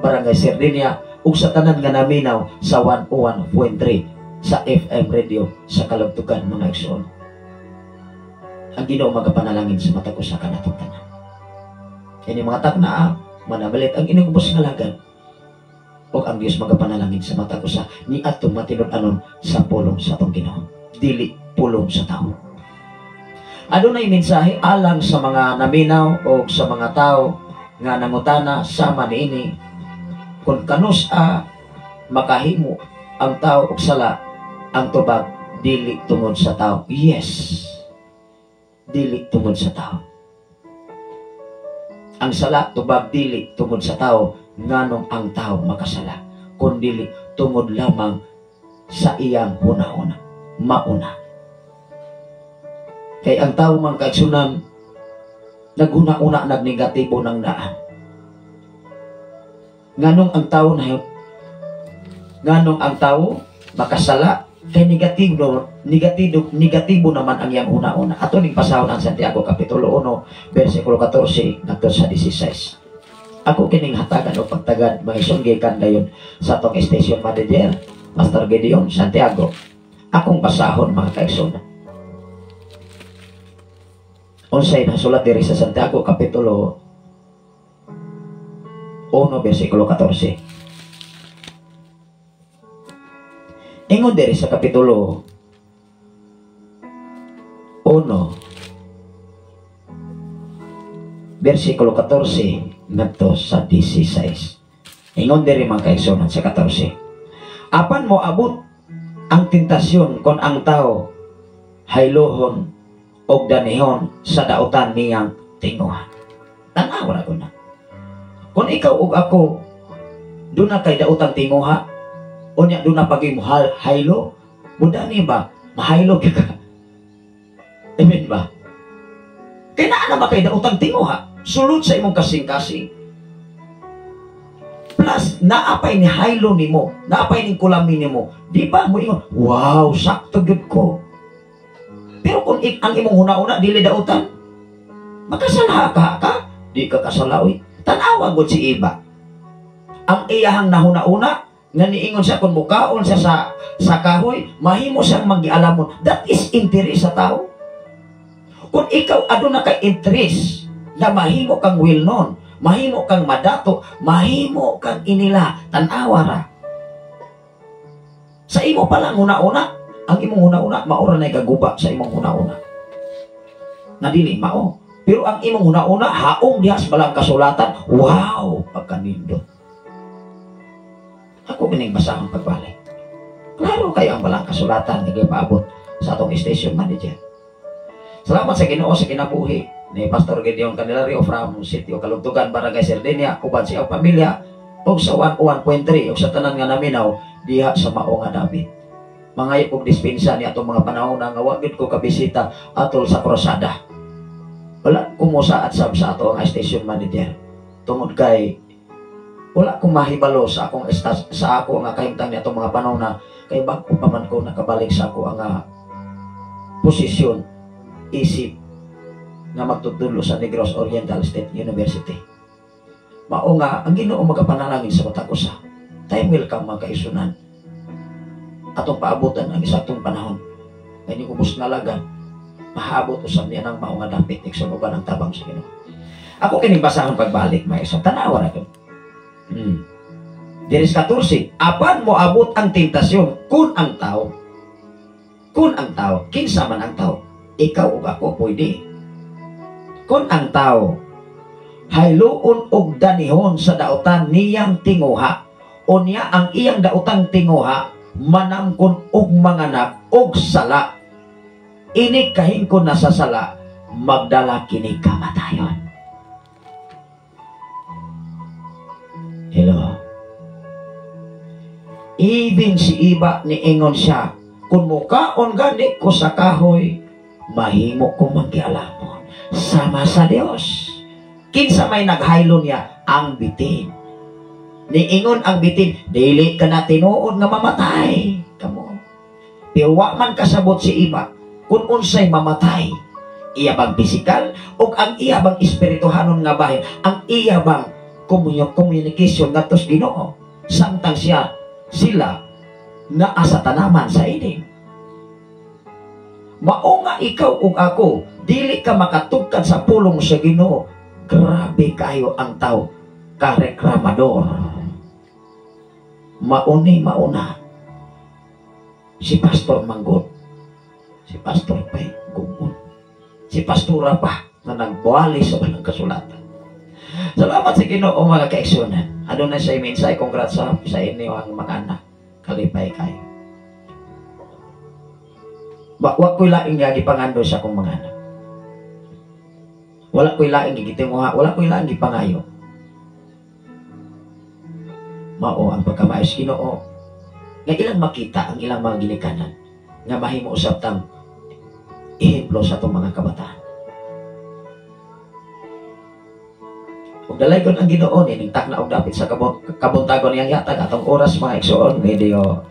Barangay Sardinia, ug sa tanan nga naminaw sa 101.3 sa FM radio sa Kalugtugan, mga igsoon. Ang Ginoo magapanalangin sa matag usa ka natong tanan. Ini mga taknaa, manabalit ang inyong ubos nga lagan. Ug ang Dios magapanalangin sa matag usa ni atong matinud-anon sa pulong sa atong Ginoo, dili pulong sa tawo. Adunay mensahe alang sa mga naminaw o sa mga tao nga nangutana sama niini kung kanus-a makahimo ang tao og sala, ang tubag dili tungod sa tao. Yes, dili tungod sa tao. Ang sala tubag dili tungod sa tao, nganong ang tao makasala, kun dili tungod lamang sa iyang hunahuna, mauna. Kay ang tao man kaigsunan naghuna-una, nagnegatibo ng daan. Nganong ang tao na nganong ang tao makasala kay negatibo negatibo negatibo naman ang iyang una-una. Ato ning pasahon ang Santiago kapitulo 1 bersikulo 14 ngadto sa 16. Ako kining hatagan o pagtagad mga igsoon gikan dayon sa atong station manager Pastor Gideon Santiago. Akong pasahon mga kaigsoon. Unsay nasulat diri sa Santiago kapitulo 1 bersikulo 14. Ingon diri sa kapitulo 1 bersikulo 14 ngadto sa 16. Ingon diri mga kaigsuonan sa 14. Apan moabot ang tentasyon kon ang tao haylohon og danihon sa dautan niyang tinguha. Tan-aw ra na. Kung ikaw ug ako duna kay daotang tinguha, unya duna pagi mo haylo, mudani ba mahaylo ka? Amen ba? Kay naa na ba kay daotang tinguha? Sulod sa imong kasing-kasing. Plus naapay ni haylo nimo, naapay ning kulami nimo. Di ba mo ingon, wow, sakto gyud ko. Pero kung ang imong huna-una dili dautan, makasala ka, di ka kasalaoy. Tan-awa gud si Iba. Ang iyahang nahuna-una nga niingon siya kung mukaon siya sa kahoy, mahimo siyang magialamon. That is interest sa tao. Kung ikaw aduna kay interest na mahimo kang well known, mahimo kang madato, mahimo kang inila, tan-awa ra. Sa imo pa lang huna-una, ang imong huna-una maura na gaguba sa imong huna-una. Na dili mao. Pero ang imong huna-una haong diha sa balang kasulatan, wow, pagkanindot. Ako kining basahon pagbalik. Klaro kayo ang balang kasulatan nga gipaabot sa atong station manager. Salamat sa Ginoo sa kinabuhi ni Pastor Gideon Candelario from Sitio Kalugtugan, Barangay Sardinia, uban sa iyang pamilya ug sa 101.3 ug sa tanan nga naminaw diha sa mao nga dapit. Mangayo og dispensa ni atong mga panahon nga wa gid ko kabisita atol sa krusada. Wala ko mosaad sab sa ato ang station manager tungod kay wala ko mahibalo sa akong sa ako nga kahimtang ni atong mga panahon na kay bag-o pa man ko nakabalik sa ako ang posisyon isip nga magtutudlo sa Negros Oriental State University. Mao nga ang Ginoo magapanalangin sa matag usa. Time will come, mga kaigsuonan. Atong paabutan ang isaktong panahon. Kay ubos nalagan, mahabot usab niya ng mao nga dapit, igsoon, uban ang tabang sa Ginoo. Ako kining basahon pagbalik, mga igsoon. Tanawa na to. Diri sa 14, apan moabot ang tentasyon kung ang tao, kung ang tao, kinsa man ang tao, ikaw ug ako pwede. Kung ang tao hayloon og danihon sa daotan niyang tinguha, unya ang iyang daotang tinguha manangkon og manganak og sala. Ini kahingkon na sa sala, magdala kini kamatayon. Hello. Even si Iba niingon siya, kung mukaon gani ko sa kahoy, mahimo ko mangkialamon sama sa Dios. Kinsa may naghaylo niya? Ang bitin. Niingon ang bitin, dili ka na tinuod nga mamatay. Kamo. Pero wa man kasabot si Iba kung unsay mamatay. Iya bang pisikal o ang iya bang espirituhanon nga bahin, ang iya bang communication ngadto sa Ginoo samtang siya sila naa sa tanaman sa Eden. Mao nga ikaw ug ako dili ka makatugkad sa pulong sa Ginoo. Grabe kayo ang tao kareklamador. Mauni mauna si Pastor Manggot, si Pastor Pay Gugun, si Pastora pa na nagbuwali sa walang kasulatan. Salamat sa Ginoo, mga kaigsuonan. Aduna sa mensahe, congrats sa inyo ang mga anak. Kalipay kayo. Wa ko'y laing nga gipangandoy sa akong mga anak. Wala ko'y laing gitinguha, wala ko'y laing gipangayo. Mao ang pagkamaayo sa Ginoo nga ilang makita ang ilang mga ginikanan nga mahimo usab tang ehemplo sa atong mga kabataan. Ug dalaygon ang Ginoo nining takna og dapit sa kabuntagon niyang yatag atong oras, mga igsoon, medyo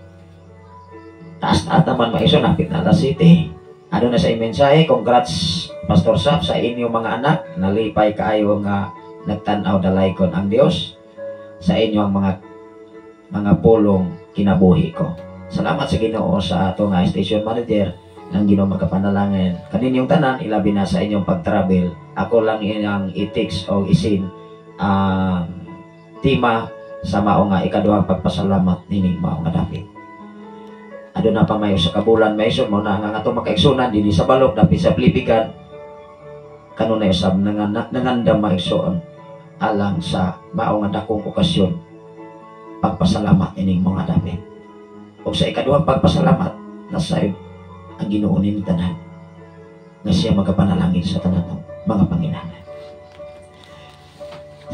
taas-taas naman, mga igsoon, hapit na alas 7. Aduna sa mensahe, congrats Pastor Sap sa inyong mga anak, nalipay kaayo nga nagtan-aw dalaygon ang Dios sa inyong mga pulong kinabuhi ko. Salamat sa Ginoo sa ato nga station manager ng Ginoo magapanalangin kaninyong tanan, ilabi na sa inyong pag-travel. Ako lang inyong i-text o isin ang tema sa mao nga ikaduhang pagpasalamat nining mao nga dapit. Aduna pa mayo sa kabulan maison mo na nga atong makaigsunan dinhi sa balok dapit sa Plibigan kanunay usab nangandam maigsoon alang sa mao nga dakong okasyon pagpasalamat ining mga dapit. Ug sa ikaduhang pagpasalamat nasayod ang Ginoo ning tanan nga siya magapanalangin sa tanan ng mga panginahanglan.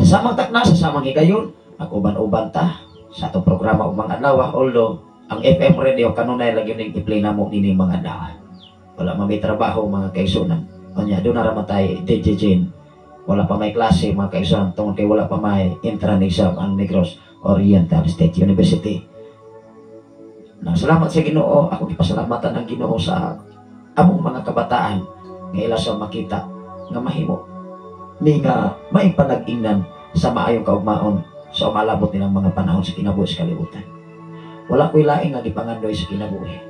Sa samang takna, sa samang higayon, mag-uban-uban ta sa atong programa ug mga adlaw. Although ang FM radio kanunay lagi ning i-play namo nining mga adlaw. Wala man may trabaho, mga kaigsuonan. Unya doon na ra man tay DJ Jane. Wala pa may klase, mga kaigsuonan, tungod kay wala pa may entrance exam ang Negros Oriental State University. Nang salamat sa Ginoo, ako gipasalamatan ang Ginoo sa among mga kabataan nga ila sa makita nga mahimo ni nga maipanag-ingnan sa maayong kaugmaon sa umalabot nilang mga panahon sa kinabuhi sa kalibutan. Wala ko'y laing nga gipangandoy sa kinabuhi.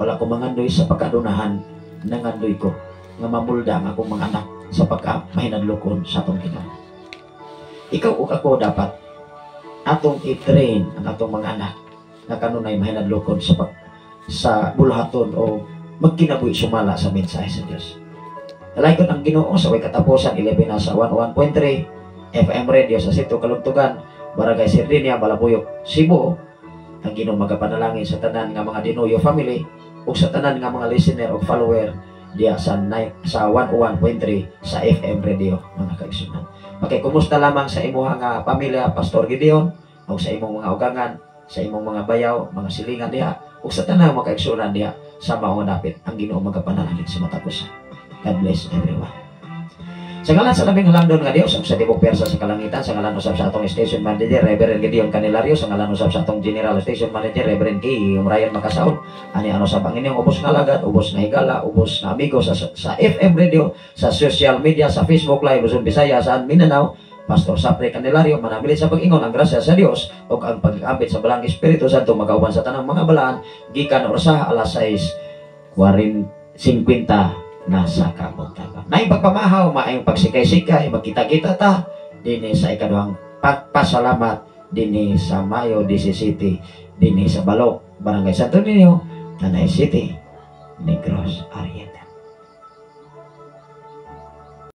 Wala ko mangandoy sa pagkadunahan, nangandoy ko nga mamulda ang akong mga anak sa pagka mahinadlokon sa atong Ginoo. Ikaw ug ako dapat atong i-train ang atong mga anak nga kanunay mahinadlokon sa buluhaton o magkinabuhi sumala sa mensahe sa Dios. Dalaygon ang Ginoo sa way katapusan, 11 na sa 101.3 FM radio sa Sitio Kalugtugan, Barangay Sardinia, Balabuyok, Cebu. Ang Ginoo magapanalangin sa tanan nga mga Dinoyo family ug sa tanan nga mga listener ug follower diya sa 101.3 sa FM radio, mga kaigsuonan. Pakikumusta lamang sa imuha nga pamilya, Pastor Gideon, ug sa imong mga ugangan, sa imong mga bayaw, mga silingan diha, ug sa tanang mga kaigsuonan diha sa mao nga dapit. Ang Ginoo magapanalangin sa matag usa. God bless everyone. Sa ngalan sa labing halangdon nga Dios ug sa tibok pwersa sa kalangitan, sa ngalan usab sa atong station manager Reverend Gideon Canelario, sa ngalan usab sa atong general station manager Reverend K. Ryan Macasaon, ani ano sa Panginoong ubos nga alagad, ubos nga higala, ubos nga amigo sa FM radio, sa social media, sa Facebook Live, Luzon, Visayas, sa Mindanao, Pastor Sapre Candelario, manabilin sa pag-ingon ang grasya sa Dios ug ang pag-ambit sa Balaang Espiritu Santo makauban sa tanang mga balaan gikan orasa alas 6:50 na sa kabuntagon. Naay pagpamahaw, maayong pagsikay-sikay, magkita-kita ta dinhi sa ikaduhang pagpasalamat dinhi sa Mayo 17, dinhi sa Balok, Barangay Santo Niño, Tanay City, Negros Oriental.